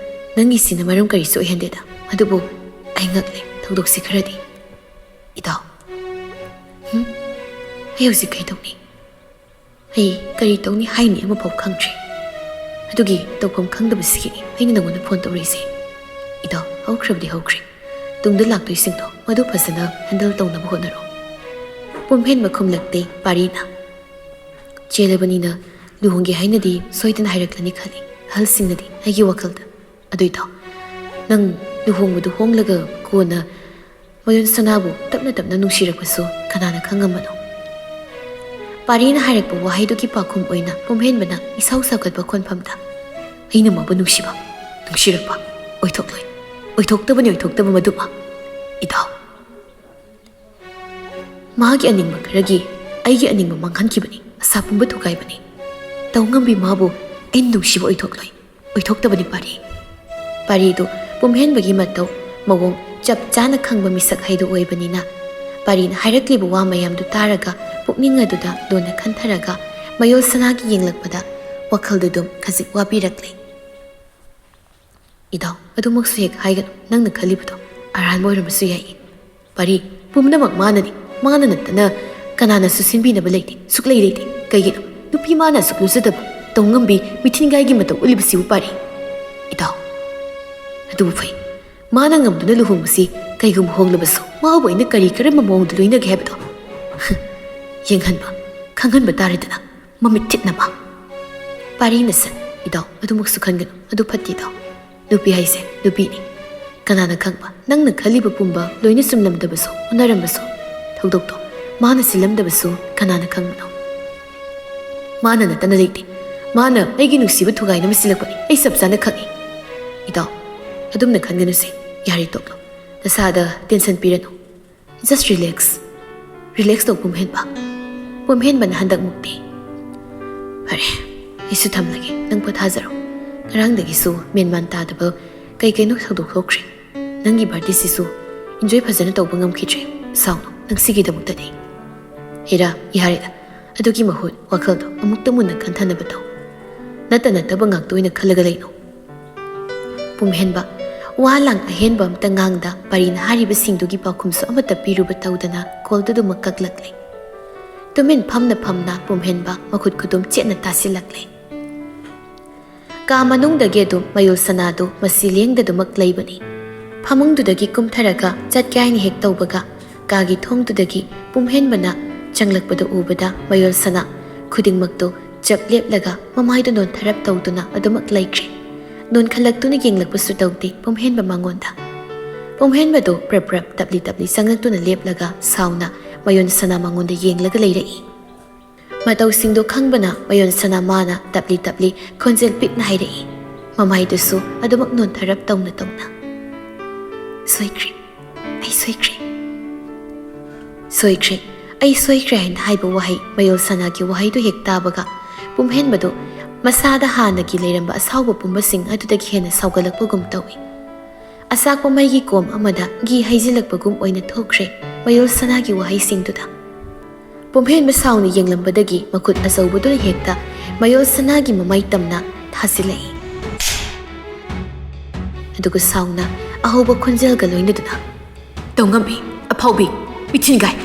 ꯅꯪꯒꯤꯁꯤꯅ ꯃꯔꯝ ꯀꯔꯤꯁꯨ ꯑꯣꯏꯍꯟꯗꯦꯗ꯫ ꯑꯗꯨꯕꯨ ꯑꯩ ꯉꯛꯂꯦ ꯊꯧꯗꯣꯛꯁꯤ ꯈꯔꯗꯤ꯫ ꯏꯇꯥꯎ, ꯍꯨꯝ? ꯑꯩ ꯍꯧꯖꯤꯛ ꯀꯩꯗꯧꯅꯤ? ꯑꯩ ꯀꯔꯤ ꯇꯧꯅꯤ ꯍꯥꯏꯅꯤ ꯑꯃꯐꯥꯎ ꯈꯪꯗ꯭ꯔꯦ꯫ ꯑꯗꯨꯒꯤ ꯇꯧꯐꯝ ꯈꯪꯗꯕꯁꯤꯒꯤꯅꯤ ꯑꯩꯅ ꯅꯉꯣꯟꯗ phone ꯇꯧꯔꯛꯏꯁꯦ꯫ ꯏꯇꯥꯎ, ꯍꯧꯈ꯭ꯔꯕꯗꯤ ꯍꯧꯈ꯭ꯔꯦ꯫ ꯇꯨꯡꯗ ꯂꯥꯛꯇꯣꯏꯁꯤꯡꯗꯣ ꯃꯗꯨ ꯐꯖꯅ handle ꯇꯧꯅꯕ ꯍꯣꯠꯅꯔꯣ꯫" ꯄꯨꯝꯍꯦꯟꯕ ꯈꯨꯝꯂꯛꯇꯦ ꯄꯥꯔꯤꯅ꯫ "ꯆꯦꯜꯂꯕꯅꯤꯅ ꯂꯨꯍꯣꯡꯒꯦ ꯍꯥꯏꯅꯗꯤ ꯁꯣꯏꯗꯅ ꯍꯥꯏꯔꯛꯂꯅꯤ ꯈꯜꯂꯤ ꯑꯍꯜꯁꯤꯡꯅꯗꯤ ꯑꯩꯒꯤ ꯋꯥꯈꯜꯗ꯫ ꯑꯗꯨꯏꯗꯣ, ꯅꯪ ꯂꯨꯍꯣꯡꯕꯗꯨ ꯍꯣꯡꯂꯒ ꯀꯣꯟꯅ ꯃꯌꯣꯟ ꯁꯅꯥꯕꯨ ꯇꯞꯅ ꯇꯞꯅ ꯅꯨꯡꯁꯤꯔꯛꯄꯁꯨ ꯀꯅꯥꯅ ꯈꯪꯉꯝꯕꯅꯣ?" ꯄꯥꯔꯤꯅ ꯍꯥꯏꯔꯛꯄ ꯋꯥꯍꯩꯗꯨꯒꯤ ꯄꯥꯎꯈꯨꯝ ꯑꯣꯏꯅ ꯄꯨꯝꯍꯦꯟꯕꯅ ꯏꯁꯥꯎ ꯁꯥꯎꯒꯠꯄ ꯈꯣꯟꯐꯝꯗ, "ꯑꯩꯅ ꯃꯥꯕꯨ ꯅꯨꯡꯁꯤꯕ, ꯅꯨꯡꯁꯤꯔꯛꯄ ꯑꯣꯏꯊꯣꯛꯂꯣꯏ꯫ ꯑꯣꯏꯊꯣꯛꯇꯕꯅꯤ, ꯑꯣꯏꯊꯣꯛꯇꯕ ꯃꯗꯨꯃ, ꯏꯇꯥꯎ꯫ ꯃꯥꯒꯤ ꯑꯅꯤꯡꯕ ꯈꯔꯒꯤ ꯑꯩꯒꯤ ꯑꯅꯤꯡꯕ ꯃꯥꯡꯍꯟꯈꯤꯕꯅꯤ, ꯑꯁꯥ ꯄꯨꯝꯕ ꯊꯨꯒꯥꯏꯕꯅꯤ꯫ ꯇꯧꯉꯝꯕꯤ ꯃꯥꯕꯨ ꯑꯩꯅ ꯅꯨꯡꯁꯤꯕ ꯑꯣꯏꯊꯣꯛꯂꯣꯏ, ꯑꯣꯏꯊꯣꯛꯇꯕꯅꯤ ꯄꯥꯔꯤ꯫" ꯄꯥꯔꯤꯗꯨ ꯄꯨꯝꯍꯦꯟꯕꯒꯤ ꯃꯇꯧ ꯃꯑꯣꯡ ꯆꯞ ꯆꯥꯅ ꯈꯪꯕ ꯃꯤꯁꯛ ꯍꯥꯏꯗꯨ ꯑꯣꯏꯕꯅꯤꯅ, ꯄꯥꯔꯤꯅ ꯍꯥꯏꯔꯛꯂꯤꯕ ꯋꯥ ꯃꯌꯥꯝꯗꯨ ꯇꯥꯔꯒ ꯄꯨꯛꯅꯤꯡ ꯑꯗꯨꯗ ꯂꯣꯟꯅ ꯈꯟꯊꯔꯒ ꯃꯌꯣꯜ ꯁꯅꯥꯒꯤ ꯌꯦꯡꯂꯛꯄꯗ ꯋꯥꯈꯜꯗꯨ ꯑꯗꯨꯝ ꯈꯖꯤꯛ ꯋꯥꯕꯤꯔꯛꯂꯦ꯫ "ꯏꯇꯥꯎ, ꯑꯗꯨꯃꯛꯁꯨ ꯍꯦꯛ ꯍꯥꯏꯒꯅꯨ, ꯅꯪꯅ ꯈꯜꯂꯤꯕꯗꯣ ꯑꯔꯥꯟꯕ ꯑꯣꯏꯔꯝꯕꯁꯨ ꯌꯥꯏ꯫ ꯄꯥꯔꯤ, ꯄꯨꯝꯅꯃꯛ ꯃꯥꯅꯅꯤ꯫ ꯃꯥꯅ ꯅꯠꯇꯅ ꯀꯅꯥꯅꯁꯨ ꯁꯤꯟꯕꯤꯅꯕ ꯂꯩꯇꯦ, ꯁꯨꯛꯂꯩ ꯂꯩꯇꯦ꯫ ꯀꯩꯒꯤꯅꯣ ꯅꯨꯄꯤ ꯃꯥꯅ ꯑꯁꯨꯛ ꯂꯨꯖꯗꯕ, ꯇꯧꯉꯝꯕꯤ, ꯃꯤꯊꯤꯟꯒꯥꯏꯒꯤ ꯃꯇꯧ ꯎꯠꯂꯤꯕꯁꯤꯕꯨ ꯄꯥꯔꯤ? ꯏꯇꯥꯎ, ꯑꯗꯨꯕꯨ ꯐꯩ꯫ ꯃꯥꯅ ꯉꯝꯗꯨꯅ ꯂꯨꯍꯣꯡꯕꯁꯤ ꯀꯩꯒꯨꯝꯕ ꯍꯣꯡꯂꯕꯁꯨ ꯃꯥꯕꯨ ꯑꯩꯅ ꯀꯔꯤ ꯀꯔꯝꯕ ꯃꯑꯣꯡꯗ ꯂꯣꯏꯅꯒꯦ ꯍꯥꯏꯕꯗꯣ ꯌꯦꯡꯍꯟꯕ, ꯈꯪꯍꯟꯕ ꯇꯥꯔꯦꯗꯅ, ꯃꯃꯤꯠ ꯊꯤꯠꯅꯕ꯫" ꯄꯥꯔꯤꯅ ꯁꯠ, "ꯏꯇꯥꯎ, ꯑꯗꯨꯃꯛꯁꯨ ꯈꯟꯒꯅꯨ, ꯑꯗꯨ ꯐꯠꯇꯦ ꯏꯇꯥꯎ꯫ ꯅꯨꯄꯤ ꯍꯥꯏꯁꯦ ꯅꯨꯄꯤꯅꯤ꯫ ꯀꯅꯥꯅ ꯈꯪꯕ, ꯅꯪꯅ ꯈꯜꯂꯤꯕ ꯄꯨꯝꯕ ꯂꯣꯏꯅ ꯆꯨꯝꯂꯝꯗꯕꯁꯨ, ꯍꯣꯠꯅꯔꯝꯕꯁꯨ꯫ ꯊꯧꯗꯣꯛꯇꯣ ꯃꯥꯅ ꯁꯤꯜꯂꯝꯗꯕꯁꯨ ꯀꯅꯥꯅ ꯈꯪꯕꯅꯣ? ꯃꯥꯅ ꯅꯠꯇꯅ ꯂꯩꯇꯦ꯫ ꯃꯥꯅ ꯑꯩꯒꯤ ꯅꯨꯡꯁꯤꯕ ꯊꯨꯒꯥꯏꯅꯕ ꯁꯤꯜꯂꯛꯄꯅꯤ, ꯑꯩ ꯆꯞ ꯆꯥꯅ ꯈꯪꯏ꯫ ꯏꯇꯥꯎ, ꯑꯗꯨꯝꯅ ꯈꯟꯒꯅꯨꯁꯦ꯫ ꯌꯥꯔꯦ, ꯇꯣꯛꯂꯣ꯫ ꯅꯁꯥꯗ tension ꯄꯤꯔꯅꯨ꯫ Just relax꯫ Relax ꯇꯧ ꯄꯨꯝꯍꯦꯟꯕ꯫" ꯄꯨꯝꯍꯦꯟꯕꯅ ꯍꯟꯗꯛꯃꯨꯛꯇꯤ, "ꯐꯔꯦ, ꯑꯩꯁꯨ ꯊꯝꯂꯒꯦ, ꯅꯪ ꯄꯣꯊꯥꯖꯔꯣ꯫ ꯉꯔꯥꯡꯗꯒꯤꯁꯨ ꯃꯦꯟꯃꯥꯟ ꯇꯥꯗꯕ ꯀꯩ ꯀꯩꯅꯣ ꯊꯧꯗꯣꯛ ꯊꯣꯛꯈ꯭ꯔꯦ꯫ ꯅꯪꯒꯤ birthday ꯁꯤꯁꯨ enjoy ꯐꯖꯅ ꯇꯧꯕ ꯉꯝꯈꯤꯗ꯭ꯔꯦ꯫ ꯁꯥꯎꯅꯨ, ꯅꯪ ꯁꯤꯒꯤꯗꯃꯛꯇꯗꯤ꯫" "ꯍꯦꯔꯥ, ꯌꯥꯔꯦꯗ, ꯑꯗꯨꯒꯤ ꯃꯍꯨꯠ ꯋꯥꯈꯜꯗꯣ ꯑꯃꯨꯛꯇ ꯃꯨꯟꯅ ꯈꯟꯊꯅꯕ ꯇꯧ꯫ ꯅꯠꯇ ꯅꯠꯇꯕ ꯉꯥꯛꯇ ꯑꯣꯏꯅ ꯈꯜꯂꯒ ꯂꯩꯅꯨ꯫" ꯄꯨꯝꯍꯦꯟꯕ, ꯋꯥ ꯂꯥꯡ ꯑꯍꯦꯟꯕ ꯑꯃꯇ ꯉꯥꯡꯗ, ꯄꯥꯔꯤꯅ ꯍꯥꯏꯔꯤꯕꯁꯤꯡꯗꯨꯒꯤ ꯄꯥꯎꯈꯨꯝꯁꯨ ꯑꯃꯠꯇ ꯄꯤꯔꯨꯕ ꯇꯧꯗꯅ call ꯗꯨ ꯑꯗꯨꯃꯛ ꯀꯛꯂꯛꯂꯦ꯫ ꯇꯨꯃꯤꯟ ꯐꯝꯅ ꯐꯝꯅ ꯄꯨꯝꯍꯦꯟꯕ ꯃꯈꯨꯠ ꯈꯨꯗꯨꯝ ꯆꯦꯠꯅ ꯇꯥꯁꯤꯜꯂꯛꯂꯦ꯫ ꯀꯥ ꯃꯅꯨꯡꯗꯒꯤ ꯑꯗꯨꯝ ꯃꯌꯣꯜ ꯁꯅꯥꯗꯨ ꯃꯁꯤ ꯂꯦꯡꯗꯗꯨꯃꯛ ꯂꯩꯕꯅꯤ꯫ ꯐꯃꯨꯡꯗꯨꯗꯒꯤ ꯀꯨꯝꯊꯔꯒ ꯆꯠꯀꯦ ꯍꯥꯏꯅ ꯍꯦꯛ ꯇꯧꯕꯒ, ꯀꯥꯒꯤ ꯊꯣꯡꯗꯨꯗꯒꯤ ꯄꯨꯝꯍꯦꯟꯕꯅ ꯆꯪꯂꯛꯄꯗꯨ ꯎꯕꯗ ꯃꯌꯣꯜ ꯁꯅꯥ ꯈꯨꯗꯤꯡꯃꯛꯇꯨ ꯆꯞ ꯂꯦꯞꯂꯒ ꯃꯃꯥꯏꯗꯨ ꯅꯣꯟꯊꯔꯞ ꯇꯧꯗꯨꯅ ꯑꯗꯨꯃꯛ ꯂꯩꯈ꯭ꯔꯦ꯫ ꯅꯣꯟꯈꯠꯂꯛꯇꯨꯅ ꯌꯦꯡꯂꯛꯄꯁꯨ ꯇꯧꯗꯦ ꯄꯨꯝꯍꯦꯟꯕ ꯃꯉꯣꯟꯗ꯫ ꯄꯨꯝꯍꯦꯟꯕꯗꯨ ꯄ꯭ꯔꯞ ꯄ꯭ꯔꯞ ꯇꯞꯂꯤ ꯇꯞꯂꯤ ꯆꯪꯂꯛꯇꯨꯅ ꯂꯦꯞꯂꯒ ꯁꯥꯎꯅ ꯃꯌꯣꯟ ꯁꯅꯥ ꯃꯉꯣꯟꯗ ꯌꯦꯡꯂꯒ ꯂꯩꯔꯛꯏ꯫ ꯃꯇꯧꯁꯤꯡꯗꯨ ꯈꯪꯕꯅ ꯃꯌꯣꯟ ꯁꯅꯥ ꯃꯥꯅ ꯇꯞꯂꯤ ꯇꯞꯂꯤ ꯈꯣꯟꯖꯦꯜ ꯄꯤꯛꯅ ꯍꯥꯏꯔꯛꯏ꯫ ꯃꯃꯥꯏꯗꯨꯁꯨ ꯑꯗꯨꯃꯛ ꯅꯣꯟꯊꯔꯞ ꯇꯧꯅ ꯇꯧꯅ꯫ "ꯁꯣꯏꯈ꯭ꯔꯦ, ꯑꯩ ꯁꯣꯏꯈ꯭ꯔꯦ꯫ ꯁꯣꯏꯈ꯭ꯔꯦ, ꯑꯩ ꯁꯣꯏꯈ꯭ꯔꯦ" ꯍꯥꯏꯅ ꯍꯥꯏꯕ ꯋꯥꯍꯩ ꯃꯌꯣꯜ ꯁꯅꯥꯒꯤ ꯋꯥꯍꯩꯗꯨ ꯍꯦꯛ ꯇꯥꯕꯒ ꯄꯨꯝꯍꯦꯟꯕꯗꯨ ꯃꯁꯥꯗ ꯍꯥꯟꯅꯒꯤ ꯂꯩꯔꯝꯕ ꯑꯁꯥꯎꯕ ꯄꯨꯝꯕꯁꯤꯡ ꯑꯗꯨꯗꯒꯤ ꯍꯦꯟꯅ ꯁꯥꯎꯒꯠꯂꯛꯄꯒꯨꯝ ꯇꯧꯏ꯫ ꯑꯆꯥꯛꯄ ꯃꯩꯒꯤ ꯀꯣꯝ ꯑꯃꯗ ꯘꯤ ꯍꯩꯖꯤꯜꯂꯛꯄꯒꯨꯝ ꯑꯣꯏꯅ ꯊꯣꯛꯈ꯭ꯔꯦ ꯃꯌꯣꯜ ꯁꯅꯥꯒꯤ ꯋꯥꯍꯩꯁꯤꯡꯗꯨꯗ꯫ ꯄꯨꯝꯍꯦꯟꯕ ꯁꯥꯎꯅ ꯌꯦꯡꯂꯝꯕꯗꯒꯤ ꯃꯈꯨꯠ ꯑꯆꯧꯕꯗꯨꯅ ꯍꯦꯛꯇ ꯃꯌꯣꯜ ꯁꯅꯥꯒꯤ ꯃꯃꯥꯏ ꯇꯝꯅ ꯊꯥꯖꯤꯜꯂꯛꯏ꯫ ꯑꯗꯨꯒ ꯁꯥꯎꯅ ꯑꯍꯧꯕ ꯈꯣꯟꯖꯦꯜꯒ ꯂꯣꯏꯅꯗꯨꯅ, "ꯇꯧꯉꯝꯕꯤ, ꯑꯐꯥꯎꯕꯤ, ꯃꯤꯊꯤꯟꯒꯥꯏ,